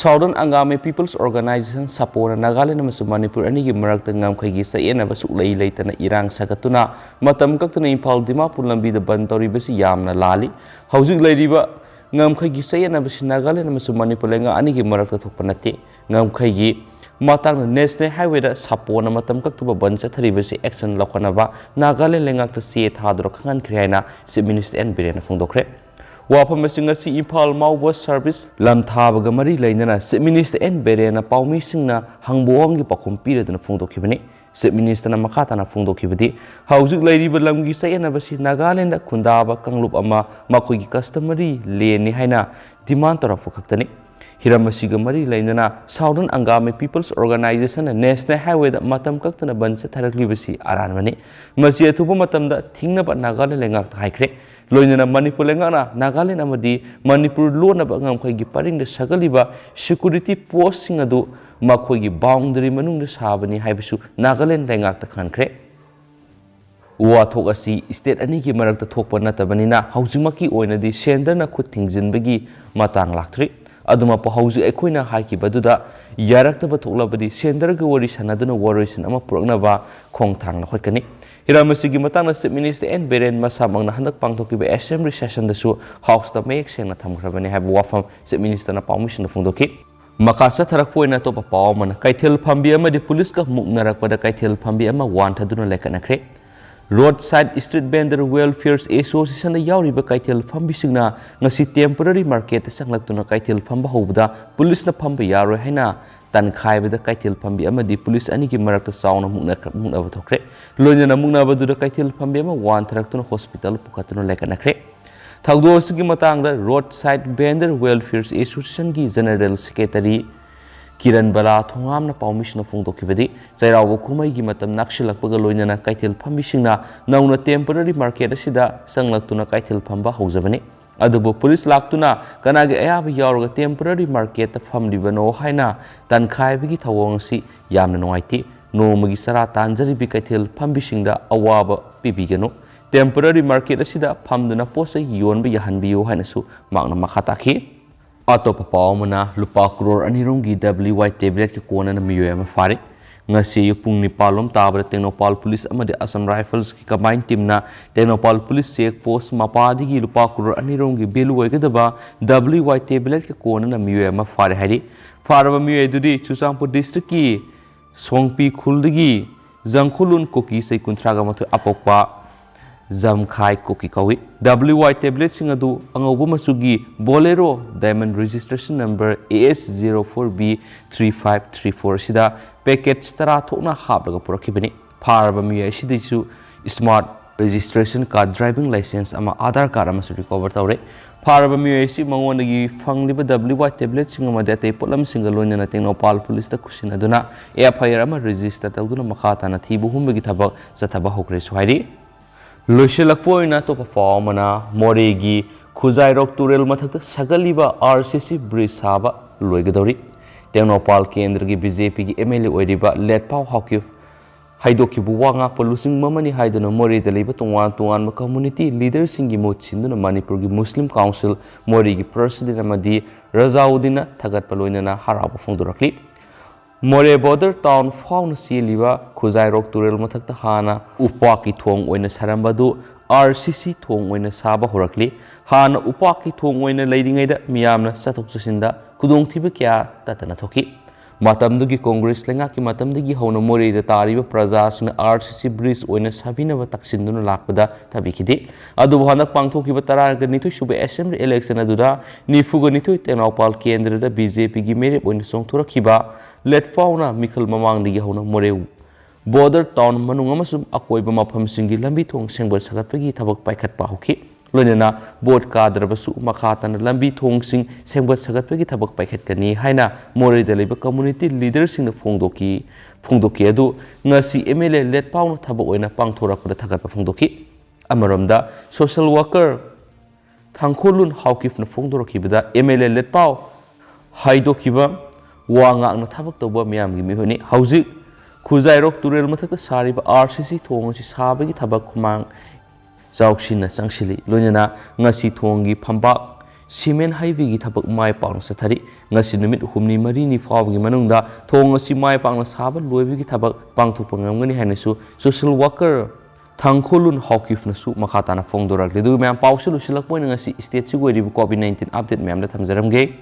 Southern Angami peoples organisation, ꯁꯥꯄꯣꯅ ꯅꯥꯒꯥꯂꯦꯟ ꯑꯃꯁꯨꯡ ꯃꯅꯤꯄꯨꯔ ꯑꯅꯤꯒꯤ ꯃꯔꯛꯇ ꯉꯝꯈꯩꯒꯤ ꯆꯌꯦꯠꯅꯕ ꯁꯨꯛꯂꯩ ꯂꯩꯇꯅ ꯏꯔꯥꯡ ꯁꯥꯒꯠꯇꯨꯅ ꯃꯇꯝ ꯀꯛꯇꯅ ꯏꯝꯐꯥꯜ ꯗꯤꯃꯥꯄꯨꯔ ꯂꯝꯕꯤꯗ ꯕꯟ ꯇꯧꯔꯤꯕꯁꯤ ꯌꯥꯝꯅ ꯂꯥꯜꯂꯤ꯫ ꯍꯧꯖꯤꯛ ꯂꯩꯔꯤꯕ ꯉꯝꯈꯩꯒꯤ ꯆꯌꯦꯠꯅꯕꯁꯤ ꯅꯥꯒꯥꯂꯦꯟ ꯑꯃꯁꯨꯡ ꯃꯅꯤꯄꯨꯔ ꯂꯩꯉꯥꯛ ꯑꯅꯤꯒꯤ ꯃꯔꯛꯇ ꯊꯣꯛꯄ ꯅꯠꯇꯦ꯫ ꯉꯝꯈꯩꯒꯤ ꯃꯇꯥꯡꯗ ꯅꯦꯁꯅꯦꯜ ꯍꯥꯏꯋꯦꯗ ꯁꯥꯄꯣꯅ ꯃꯇꯝ ꯀꯛꯇꯕ ꯕꯟ ꯆꯠꯊꯔꯤꯕꯁꯤ ꯑꯦꯛꯁꯟ ꯂꯧꯈꯠꯅꯕ ꯅꯥꯒꯥꯂꯦꯟ ꯂꯩꯉꯥꯛꯇ ꯆꯦ ꯊꯥꯗꯨꯅ ꯈꯪꯍꯟꯈ꯭ꯔꯦ ꯍꯥꯏꯅ ꯆꯤꯐ ꯃꯤꯅꯤꯁꯇꯔ ꯑꯦꯟ ꯕꯤꯔꯦꯟꯅ ꯐꯣꯡꯗꯣꯛꯈ꯭ꯔꯦ꯫ ꯋꯥꯐꯝ ꯑꯁꯤ ꯉꯁꯤ ꯏꯝꯐꯥꯜ ꯃꯥꯎ ꯕꯁ ꯁꯔꯚꯤꯁ ꯂꯝꯊꯥꯕꯒ ꯃꯔꯤ ꯂꯩꯅꯅ ꯆꯤꯐ ꯃꯤꯅꯤꯁꯇꯔ ꯑꯦꯟ ꯕꯤꯔꯦꯟꯅ ꯄꯥꯎꯃꯤꯁꯤꯡꯅ ꯍꯪꯕ ꯋꯥꯍꯪꯒꯤ ꯄꯥꯎꯈꯨꯝ ꯄꯤꯔꯗꯨꯅ ꯐꯣꯡꯗꯣꯛꯈꯤꯕꯅꯤ꯫ ꯆꯤꯐ ꯃꯤꯅꯤꯁꯇꯔꯅ ꯃꯈꯥ ꯇꯥꯅ ꯐꯣꯡꯗꯣꯛꯈꯤꯕꯗꯤ, ꯍꯧꯖꯤꯛ ꯂꯩꯔꯤꯕ ꯂꯝꯒꯤ ꯆꯌꯦꯠꯅꯕꯁꯤ ꯅꯥꯒꯥꯂꯦꯟꯗ ꯈꯨꯟꯗꯥꯕ ꯀꯥꯡꯂꯨꯞ ꯑꯃ ꯃꯈꯣꯏꯒꯤ ꯀꯁꯇꯃꯔꯤ ꯂꯦꯟꯅꯤ ꯍꯥꯏꯅ ꯗꯤꯃꯥꯟ ꯇꯧꯔꯛꯄ ꯈꯛꯇꯅꯤ꯫ ꯍꯤꯔꯝ ꯑꯁꯤꯒ ꯃꯔꯤ ꯂꯩꯅꯅ ꯁꯥꯎꯗꯔꯟ ꯑꯪꯒꯥꯃꯤ ꯄꯤꯄꯜꯁ ꯑꯣꯔꯒꯅꯥꯏꯖꯦꯁꯟꯅ ꯅꯦꯁꯅꯦꯜ ꯍꯥꯏꯋꯦꯗ ꯃꯇꯝ ꯀꯛꯇꯅ ꯕꯟ ꯆꯠꯊꯔꯛꯂꯤꯕꯁꯤ ꯑꯔꯥꯟꯕꯅꯤ꯫ ꯃꯁꯤ ꯑꯊꯨꯕ ꯃꯇꯝꯗ ꯊꯤꯡꯅꯕ ꯅꯥꯒꯥꯂꯦꯟ ꯂꯩꯉꯥꯛꯇ ꯍꯥꯏꯈ꯭ꯔꯦ꯫ ꯂꯣꯏꯅꯅ ꯃꯅꯤꯄꯨꯔ ꯂꯩꯉꯥꯛꯅ ꯅꯥꯒꯥꯂꯦꯟ ꯑꯃꯗꯤ ꯃꯅꯤꯄꯨꯔ ꯂꯣꯟꯅꯕ ꯉꯝꯈꯩꯒꯤ ꯄꯔꯤꯡꯗ ꯁꯥꯒꯠꯂꯤꯕ ꯁꯦꯀꯨꯔꯤꯇꯤ ꯄꯣꯁꯁꯤꯡ ꯑꯗꯨ ꯃꯈꯣꯏꯒꯤ ꯕꯥꯎꯟꯗꯔꯤ ꯃꯅꯨꯡꯗ ꯁꯥꯕꯅꯤ ꯍꯥꯏꯕꯁꯨ ꯅꯥꯒꯥꯂꯦꯟ ꯂꯩꯉꯥꯛꯇ ꯈꯪꯍꯟꯈ꯭ꯔꯦ꯫ ꯋꯥꯊꯣꯛ ꯑꯁꯤ ꯁ꯭ꯇꯦꯠ ꯑꯅꯤꯒꯤ ꯃꯔꯛꯇ ꯊꯣꯛꯄ ꯅꯠꯇꯕꯅꯤꯅ ꯍꯧꯖꯤꯛꯃꯛꯀꯤ ꯑꯣꯏꯅꯗꯤ ꯁꯦꯟꯇꯔꯅ ꯈꯨꯠ ꯊꯤꯡꯖꯤꯟꯕꯒꯤ ꯃꯇꯥꯡ ꯂꯥꯛꯇ꯭ꯔꯤ꯫ ꯑꯗꯨꯃꯛꯄꯨ ꯍꯧꯖꯤꯛ ꯑꯩꯈꯣꯏꯅ ꯍꯥꯏꯈꯤꯕꯗꯨꯗ ꯌꯥꯔꯛꯇꯕ ꯊꯣꯛꯂꯕꯗꯤ ꯁꯦꯟꯇꯔꯒ ꯋꯥꯔꯤ ꯁꯥꯟꯅꯗꯨꯅ ꯋꯥꯔꯣꯏꯁꯤꯟ ꯑꯃ ꯄꯨꯔꯛꯅꯕ ꯈꯣꯡꯊꯥꯡ ꯂꯧꯈꯠꯀꯅꯤ꯫ ꯍꯤꯔꯝ ꯑꯁꯤꯒꯤ ꯃꯇꯥꯡꯗ Chief Minister N ꯕꯤꯔꯦꯟ ꯃꯁꯥꯃꯛꯅ ꯍꯟꯗꯛ ꯄꯥꯡꯊꯣꯛꯈꯤꯕ Assembly Sessionꯗꯁꯨ Houseꯇ ꯃꯌꯦꯛ ꯁꯦꯡꯅ ꯊꯝꯈ꯭ꯔꯕꯅꯤ ꯍꯥꯏꯕ ꯋꯥꯐꯝ Chief Ministerꯅ ꯄꯥꯎꯃꯤꯁꯤꯡꯗ ꯐꯣꯡꯗꯣꯛꯈꯤ꯫ ꯃꯈꯥ ꯆꯠꯊꯔꯛꯄ ꯑꯣꯏꯅ ꯑꯇꯣꯞꯄ ꯄꯥꯎ ꯑꯃꯅ, ꯀꯩꯊꯦꯜ ꯐꯝꯕꯤ ꯑꯃꯗꯤ ꯄꯨꯂꯤꯁꯀ ꯃꯨꯛꯅꯔꯛꯄꯗ ꯀꯩꯊꯦꯜ ꯐꯝꯕꯤ ꯑꯃ ꯋꯥꯟꯊꯗꯨꯅ ꯂꯩꯈꯠꯅꯈ꯭ꯔꯦ꯫ Roadside Street Vendor Welfare Associationꯗ ꯌꯥꯎꯔꯤꯕ ꯀꯩꯊꯦꯜ ꯐꯝꯕꯤꯁꯤꯡꯅ ꯉꯁꯤ temporary marketꯇ ꯆꯪꯂꯛꯇꯨꯅ ꯀꯩꯊꯦꯜ ꯐꯝꯕ ꯍꯧꯕꯗ ꯄꯨꯂꯤꯁꯅ ꯐꯝꯕ ꯌꯥꯔꯣꯏ ꯍꯥꯏꯅ ꯇꯟꯈꯥꯏꯕꯗ ꯀꯩꯊꯦꯜ ꯐꯝꯕꯤ ꯑꯃꯗꯤ ꯄꯨꯂꯤꯁ ꯑꯅꯤꯒꯤ ꯃꯔꯛꯇ ꯆꯥꯎꯅ ꯃꯨꯛꯅ-, ꯃꯨꯛꯅꯕ ꯊꯣꯛꯈ꯭ꯔꯦ꯫ ꯂꯣꯏꯅꯅ ꯃꯨꯛꯅꯕꯗꯨꯗ ꯀꯩꯊꯦꯜ ꯐꯝꯕꯤ ꯑꯃ ꯋꯥꯟꯊꯔꯛꯇꯨꯅ hospital ꯄꯨꯈꯠꯇꯨꯅ ꯂꯩꯈꯠꯅꯈ꯭ꯔꯦ꯫ ꯊꯧꯗꯣꯛ ꯑꯁꯤꯒꯤ ꯃꯇꯥꯡꯗ Roadside Vendor Welfare Associationꯒꯤ General Secretary Kiran ꯕꯂꯥ ꯊꯣꯉꯥꯝꯅ ꯄꯥꯎꯃꯤꯁꯤꯡꯅ ꯐꯣꯡꯗꯣꯛꯈꯤꯕꯗꯤ, ꯆꯩꯔꯥꯎꯕ ꯀꯨꯝꯍꯩꯒꯤ ꯃꯇꯝ ꯅꯛꯁꯤꯜꯂꯛꯄꯒ ꯂꯣꯏꯅꯅ ꯀꯩꯊꯦꯜ ꯐꯝꯕꯤꯁꯤꯡꯅ ꯅꯧꯅ temporary market ꯑꯁꯤꯗ ꯆꯪꯂꯛꯇꯨꯅ ꯀꯩꯊꯦꯜ ꯐꯝꯕ ꯍꯧꯖꯕꯅꯤ꯫ ꯑꯗꯨꯕꯨ ꯄꯨꯂꯤꯁ ꯂꯥꯛꯇꯨꯅ ꯀꯅꯥꯒꯤ ꯑꯌꯥꯕ ꯌꯥꯎꯔꯒ temporary marketꯇ ꯐꯝꯂꯤꯕꯅꯣ ꯍꯥꯏꯅ ꯇꯟꯈꯥꯏꯕꯒꯤ ꯊꯧꯑꯣꯡ ꯑꯁꯤ ꯌꯥꯝꯅ ꯅꯨꯡꯉꯥꯏꯇꯦ꯫ ꯅꯣꯡꯃꯒꯤ ꯆꯔꯥ ꯇꯥꯟꯖꯔꯤꯕꯤ ꯀꯩꯊꯦꯜ ꯐꯝꯕꯤꯁꯤꯡꯗ ꯑꯋꯥꯕ ꯄꯤꯕꯤꯒꯅꯨ꯫ Temporary market ꯑꯁꯤꯗ ꯐꯝꯗꯨꯅ ꯄꯣꯠ ꯆꯩ ꯌꯣꯟꯕ ꯌꯥꯍꯟꯕꯤꯌꯨ ꯍꯥꯏꯅꯁꯨ ꯃꯍꯥꯛꯅ ꯃꯈꯥ ꯇꯥꯈꯤ꯫ ꯑꯇꯣꯞꯄ ꯄꯥꯎ ꯑꯃꯅ, ꯂꯨꯄꯥ ꯀ꯭ꯔꯣꯔ ꯑꯅꯤ ꯔꯣꯝꯒꯤ W Y tabletꯀ ꯀꯣꯟꯅꯅ ꯃꯤꯑꯣꯏ ꯑꯃ ꯐꯥꯔꯦ꯫ ꯉꯁꯤ ꯑꯌꯨꯛ ꯄꯨꯡ ꯅꯤꯄꯥꯟ ꯂꯣꯝ ꯇꯥꯕꯗ ꯇꯦꯡꯅꯧꯄꯥꯜ ꯄꯨꯂꯤꯁ ꯑꯃꯗꯤ Assam Riflesꯀꯤ combined teamꯅ ꯇꯦꯡꯅꯧꯄꯥꯜ ꯄꯨꯂꯤꯁ check post ꯃꯄꯥꯗꯒꯤ ꯂꯨꯄꯥ ꯀ꯭ꯔꯣꯔ ꯑꯅꯤ ꯔꯣꯝꯒꯤ value ꯑꯣꯏꯒꯗꯕ W Y tabletꯀ ꯀꯣꯟꯅꯅ ꯃꯤꯑꯣꯏ ꯑꯃ ꯐꯥꯔꯦ ꯍꯥꯏꯔꯤ꯫ ꯐꯥꯔꯕ ꯃꯤꯑꯣꯏ ꯑꯗꯨꯗꯤ ꯆꯨꯔꯆꯥꯟꯄꯨꯔ districtꯀꯤ ꯁꯣꯡꯄꯤ ꯈꯨꯜꯗꯒꯤ ꯖꯪꯈꯨꯂꯨꯟ ꯀꯨꯀꯤ ꯆꯍꯤ ꯀꯨꯟꯊ꯭ꯔꯥꯒ ꯃꯥꯊꯣꯏ ꯑꯄꯣꯛꯄ ꯖꯝꯈꯥꯏ ꯀꯨꯀꯤ ꯀꯧꯏ꯫ W Y tabletꯁꯤꯡ ꯑꯗꯨ ꯑꯉꯧꯕ ꯃꯆꯨꯒꯤ Bolero Diamond registration number A S zero four B three five three four ꯑꯁꯤꯗ packets ꯇꯔꯥ ꯊꯣꯛꯅ ꯍꯥꯞꯂꯒ ꯄꯨꯔꯛꯈꯤꯕꯅꯤ꯫ ꯐꯥꯔꯕ ꯃꯤꯑꯣꯏ ꯑꯁꯤꯗꯒꯤꯁꯨ smart registration card, driving licence ꯑꯃ, Aadhaar card ꯑꯃꯁꯨ recover ꯇꯧꯔꯦ꯫ ꯐꯥꯔꯕ ꯃꯤꯑꯣꯏ ꯑꯁꯤ ꯃꯉꯣꯟꯗꯒꯤ ꯐꯪꯂꯤꯕ W Y tabletꯁꯤꯡ ꯑꯃꯗꯤ ꯑꯇꯩ ꯄꯣꯠꯂꯝꯁꯤꯡꯒ ꯂꯣꯏꯅꯅ ꯇꯦꯡꯅꯧꯄꯥꯜ ꯄꯨꯂꯤꯁꯇ ꯈꯨꯠꯁꯤꯟꯅꯗꯨꯅ F I R ꯑꯃ register ꯇꯧꯗꯨꯅ ꯃꯈꯥ ꯇꯥꯅ ꯊꯤꯕ ꯍꯨꯝꯕꯒꯤ ꯊꯕꯛ ꯆꯠꯊꯕ ꯍꯧꯈ꯭ꯔꯦꯁꯨ ꯍꯥꯏꯔꯤ꯫ ꯂꯣꯏꯁꯤꯜꯂꯛꯄ ꯑꯣꯏꯅ ꯑꯇꯣꯞꯄ ꯄꯥꯎ ꯑꯃꯅ, ꯃꯣꯔꯦꯒꯤ ꯈꯨꯖꯥꯏꯔꯣꯛ ꯇꯨꯔꯦꯜ ꯃꯊꯛꯇ ꯁꯥꯒꯠꯂꯤꯕ R C C bridge ꯁꯥꯕ ꯂꯣꯏꯒꯗꯧꯔꯤ꯫ ꯇꯦꯡꯅꯧꯄꯥꯜ ꯀꯦꯟꯗ꯭ꯔꯒꯤ B J Pꯒꯤ M L A ꯑꯣꯏꯔꯤꯕ ꯂꯦꯠꯄꯥꯎ ꯍꯥꯎꯀꯤꯞ ꯍꯥꯏꯗꯣꯛꯈꯤꯕ ꯋꯥ ꯉꯥꯛꯄ ꯂꯨꯆꯤꯡꯕ ꯑꯃꯅꯤ ꯍꯥꯏꯗꯨꯅ ꯃꯣꯔꯦꯗ ꯂꯩꯕ ꯇꯣꯉꯥꯟ ꯇꯣꯉꯥꯟꯕ community leaderꯁꯤꯡꯒꯤ ꯃꯍꯨꯠ ꯁꯤꯟꯗꯨꯅ ꯃꯅꯤꯄꯨꯔꯒꯤ Muslim Council ꯃꯣꯔꯦꯒꯤ president ꯑꯃꯗꯤ ꯔꯖꯥꯎꯗꯤꯟꯅ ꯊꯥꯒꯠꯄ ꯂꯣꯏꯅꯅ ꯍꯔꯥꯎꯕ ꯐꯣꯡꯗꯣꯔꯛꯂꯤ꯫ ꯃꯣꯔꯦ border town ꯐꯥꯎꯅ ꯆꯦꯜꯂꯤꯕ ꯈꯨꯖꯥꯏꯔꯣꯛ ꯇꯨꯔꯦꯜ ꯃꯊꯛꯇ ꯍꯥꯟꯅ ꯎꯄꯥꯛꯀꯤ ꯊꯣꯡ ꯑꯣꯏꯅ ꯁꯥꯔꯝꯕ ꯑꯗꯨ RCC ꯊꯣꯡ ꯑꯣꯏꯅ ꯁꯥꯕ ꯍꯧꯔꯛꯂꯤ꯫ ꯍꯥꯟꯅ ꯎꯄꯥꯛꯀꯤ ꯊꯣꯡ ꯑꯣꯏꯅ ꯂꯩꯔꯤꯉꯩꯗ ꯃꯤꯌꯥꯝꯅ ꯆꯠꯊꯣꯛ ꯆꯠꯁꯤꯟꯗ ꯈꯨꯗꯣꯡꯊꯤꯕ ꯀꯌꯥ ꯇꯠꯇꯅ ꯊꯣꯛꯈꯤ꯫ ꯃꯇꯝꯗꯨꯒꯤ ꯀꯣꯡꯒ꯭ꯔꯦꯁ ꯂꯩꯉꯥꯛꯀꯤ ꯃꯇꯝꯗꯒꯤ ꯍꯧꯅ ꯃꯣꯔꯦꯗ ꯇꯥꯔꯤꯕ ꯄ꯭ꯔꯖꯥꯁꯤꯡꯅ RCC bridge ꯑꯣꯏꯅ ꯁꯥꯕꯤꯅꯕ ꯇꯛꯁꯤꯟꯗꯨꯅ ꯂꯥꯛꯄꯗ ꯊꯥꯕꯤꯈꯤꯗꯦ꯫ ꯑꯗꯨꯕꯨ ꯍꯟꯗꯛ ꯄꯥꯡꯊꯣꯛꯈꯤꯕ ꯇꯔꯥꯒ ꯅꯤꯊꯣꯏ ꯁꯨꯕ assembly election ꯑꯗꯨꯗ ꯅꯤꯐꯨꯒ ꯅꯤꯊꯣꯏ ꯇꯦꯡꯅꯧꯄꯥꯜ ꯀꯦꯟꯗ꯭ꯔꯗ BJPꯒꯤ ꯃꯤꯔꯦꯞ ꯑꯣꯏꯅ ꯆꯣꯡꯊꯣꯔꯛꯈꯤꯕ ꯂꯦꯠꯄꯥꯎꯅ ꯃꯤꯈꯜ ꯃꯃꯥꯡꯗꯒꯤ ꯍꯧꯅ ꯃꯣꯔꯦ border town ꯃꯅꯨꯡ ꯑꯃꯁꯨꯡ ꯑꯀꯣꯏꯕ ꯃꯐꯝꯁꯤꯡꯒꯤ ꯂꯝꯕꯤ ꯊꯣꯡ ꯁꯦꯝꯒꯠ ꯁꯥꯒꯠꯄꯒꯤ ꯊꯕꯛ ꯄꯥꯏꯈꯠꯄ ꯍꯧꯈꯤ꯫ ꯂꯣꯏꯅꯅ vote ꯀꯥꯗ꯭ꯔꯕꯁꯨ ꯃꯈꯥ ꯇꯥꯅ ꯂꯝꯕꯤ ꯊꯣꯡꯁꯤꯡ ꯁꯦꯝꯒꯠ ꯁꯥꯒꯠꯄꯒꯤ ꯊꯕꯛ ꯄꯥꯏꯈꯠꯀꯅꯤ ꯍꯥꯏꯅ ꯃꯣꯔꯦꯗ ꯂꯩꯕ community leaderꯁꯤꯡꯅ ꯐꯣꯡꯗꯣꯛꯈꯤ, ꯐꯣꯡꯗꯣꯛꯈꯤ ꯑꯗꯨ ꯉꯁꯤ MLA ꯂꯦꯠꯄꯥꯎꯅ ꯊꯕꯛ ꯑꯣꯏꯅ ꯄꯥꯡꯊꯣꯔꯛꯄꯗ ꯊꯥꯒꯠꯄ ꯐꯣꯡꯗꯣꯛꯈꯤ꯫ ꯑꯃꯔꯣꯝꯗ social worker ꯊꯥꯡꯈꯣꯜꯂꯨꯟ ꯍꯥꯎꯀꯤꯞꯅ ꯐꯣꯡꯗꯣꯔꯛꯈꯤꯕꯗ MLA ꯂꯦꯠꯄꯥꯎ ꯍꯥꯏꯗꯣꯛꯈꯤꯕ ꯋꯥ ꯉꯥꯛꯅ ꯊꯕꯛ ꯇꯧꯕ ꯃꯤꯌꯥꯝꯒꯤ ꯃꯤꯍꯨꯠꯅꯤ꯫ ꯍꯧꯖꯤꯛ ꯈꯨꯖꯥꯏꯔꯣꯛ ꯇꯨꯔꯦꯜ ꯃꯊꯛꯇ ꯁꯥꯔꯤꯕ RCC ꯊꯣꯡ ꯑꯁꯤ ꯁꯥꯕꯒꯤ ꯊꯕꯛ ꯈꯨꯃꯥꯡ ꯆꯥꯎꯁꯤꯟꯅ ꯆꯪꯁꯤꯜꯂꯤ꯫ ꯂꯣꯏꯅꯅ ꯉꯁꯤ ꯊꯣꯡꯒꯤ ꯐꯝꯄꯥꯛ cement ꯍꯩꯕꯒꯤ ꯊꯕꯛ ꯃꯥꯏ ꯄꯥꯛꯅ ꯆꯠꯊꯔꯤ꯫ ꯉꯁꯤ ꯅꯨꯃꯤꯠ ꯍꯨꯝꯅꯤ ꯃꯔꯤꯅꯤ ꯐꯥꯎꯕꯒꯤ ꯃꯅꯨꯡꯗ ꯊꯣꯡ ꯑꯁꯤ ꯃꯥꯏ ꯄꯥꯛꯅ ꯁꯥꯕ ꯂꯣꯏꯕꯒꯤ ꯊꯕꯛ ꯄꯥꯡꯊꯣꯛꯄ ꯉꯝꯒꯅꯤ ꯍꯥꯏꯅꯁꯨ social worker ꯊꯥꯡꯈꯣꯜꯂꯨꯟ ꯍꯥꯎꯀꯤꯞꯅꯁꯨ ꯃꯈꯥ ꯇꯥꯅ ꯐꯣꯡꯗꯣꯔꯛꯂꯤ꯫ ꯑꯗꯨꯒ ꯃꯌꯥꯝ, ꯄꯥꯎꯁꯤ ꯂꯣꯏꯁꯤꯜꯂꯛꯄ ꯑꯣꯏꯅ ꯉꯁꯤ stateꯁꯤꯒꯤ ꯑꯣꯏꯔꯤꯕ COVID nineteen update ꯃꯌꯥꯝꯗ ꯊꯝꯖꯔꯝꯒꯦ꯫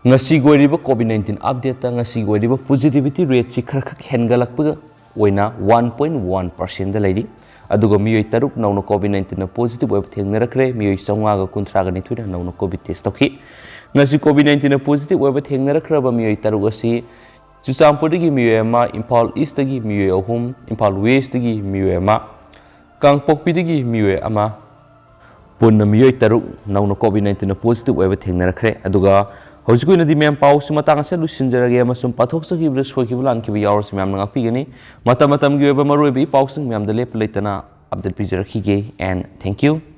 ꯉꯁꯤꯒꯤ ꯑꯣꯏꯔꯤꯕ COVID nineteen updateꯇ ꯉꯁꯤꯒꯤ ꯑꯣꯏꯔꯤꯕ positivity rateꯁꯤ ꯈꯔ ꯈꯛ ꯍꯦꯟꯒꯠꯂꯛꯄꯒ ꯑꯣꯏꯅ one point one percentꯗ ꯂꯩꯔꯤ꯫ ꯑꯗꯨꯒ ꯃꯤꯑꯣꯏ ꯇꯔꯨꯛ ꯅꯧꯅ COVID nineteenꯅ positive ꯑꯣꯏꯕ ꯊꯦꯡꯅꯔꯛꯈ꯭ꯔꯦ꯫ ꯃꯤꯑꯣꯏ ꯆꯥꯝꯃꯉꯥꯒ ꯀꯨꯟꯊ꯭ꯔꯥꯒ ꯅꯤꯊꯣꯏꯅ ꯅꯧꯅ COVID test ꯇꯧꯈꯤ꯫ ꯉꯁꯤ COVID nineteenꯅ positive ꯑꯣꯏꯕ ꯊꯦꯡꯅꯔꯛꯈ꯭ꯔꯕ ꯃꯤꯑꯣꯏ ꯇꯔꯨꯛ ꯑꯁꯤ ꯆꯨꯔꯆꯥꯟꯄꯨꯔꯗꯒꯤ ꯃꯤꯑꯣꯏ ꯑꯃ, ꯏꯝꯐꯥꯜ Eastꯇꯒꯤ ꯃꯤꯑꯣꯏ ꯑꯍꯨꯝ, ꯏꯝꯐꯥꯜ Westꯇꯒꯤ ꯃꯤꯑꯣꯏ ꯑꯃ, ꯀꯥꯡꯄꯣꯛꯄꯤꯗꯒꯤ ꯃꯤꯑꯣꯏ ꯑꯃ, ꯄꯨꯟꯅ ꯃꯤꯑꯣꯏ ꯇꯔꯨꯛ ꯅꯧꯅ COVID nineteenꯅ positive ꯑꯣꯏꯕ ꯊꯦꯡꯅꯔꯛꯈ꯭ꯔꯦ꯫ ꯑꯗꯨꯒ ꯍꯧꯖꯤꯛꯀꯤ ꯑꯣꯏꯅꯗꯤ ꯃꯌꯥꯝ, ꯄꯥꯎꯁꯤ ꯃꯇꯥꯡ ꯑꯁꯤꯗ ꯂꯣꯏꯁꯤꯟꯖꯔꯒꯦ ꯑꯃꯁꯨꯡ ꯄꯥꯊꯣꯛꯆꯈꯤꯕꯗ ꯁꯣꯏꯈꯤꯕ ꯂꯥꯟꯈꯤꯕ ꯌꯥꯎꯔꯁꯨ ꯃꯌꯥꯝꯅ ꯉꯥꯛꯄꯤꯒꯅꯤ꯫ ꯃꯇꯝ ꯃꯇꯝꯒꯤ ꯑꯣꯏꯕ ꯃꯔꯨꯑꯣꯏꯕ ꯏ ꯄꯥꯎꯁꯤꯡ ꯃꯌꯥꯝꯗ ꯂꯦꯞꯄ ꯂꯩꯇꯅ update ꯄꯤꯖꯔꯛꯈꯤꯒꯦ, and thank you꯫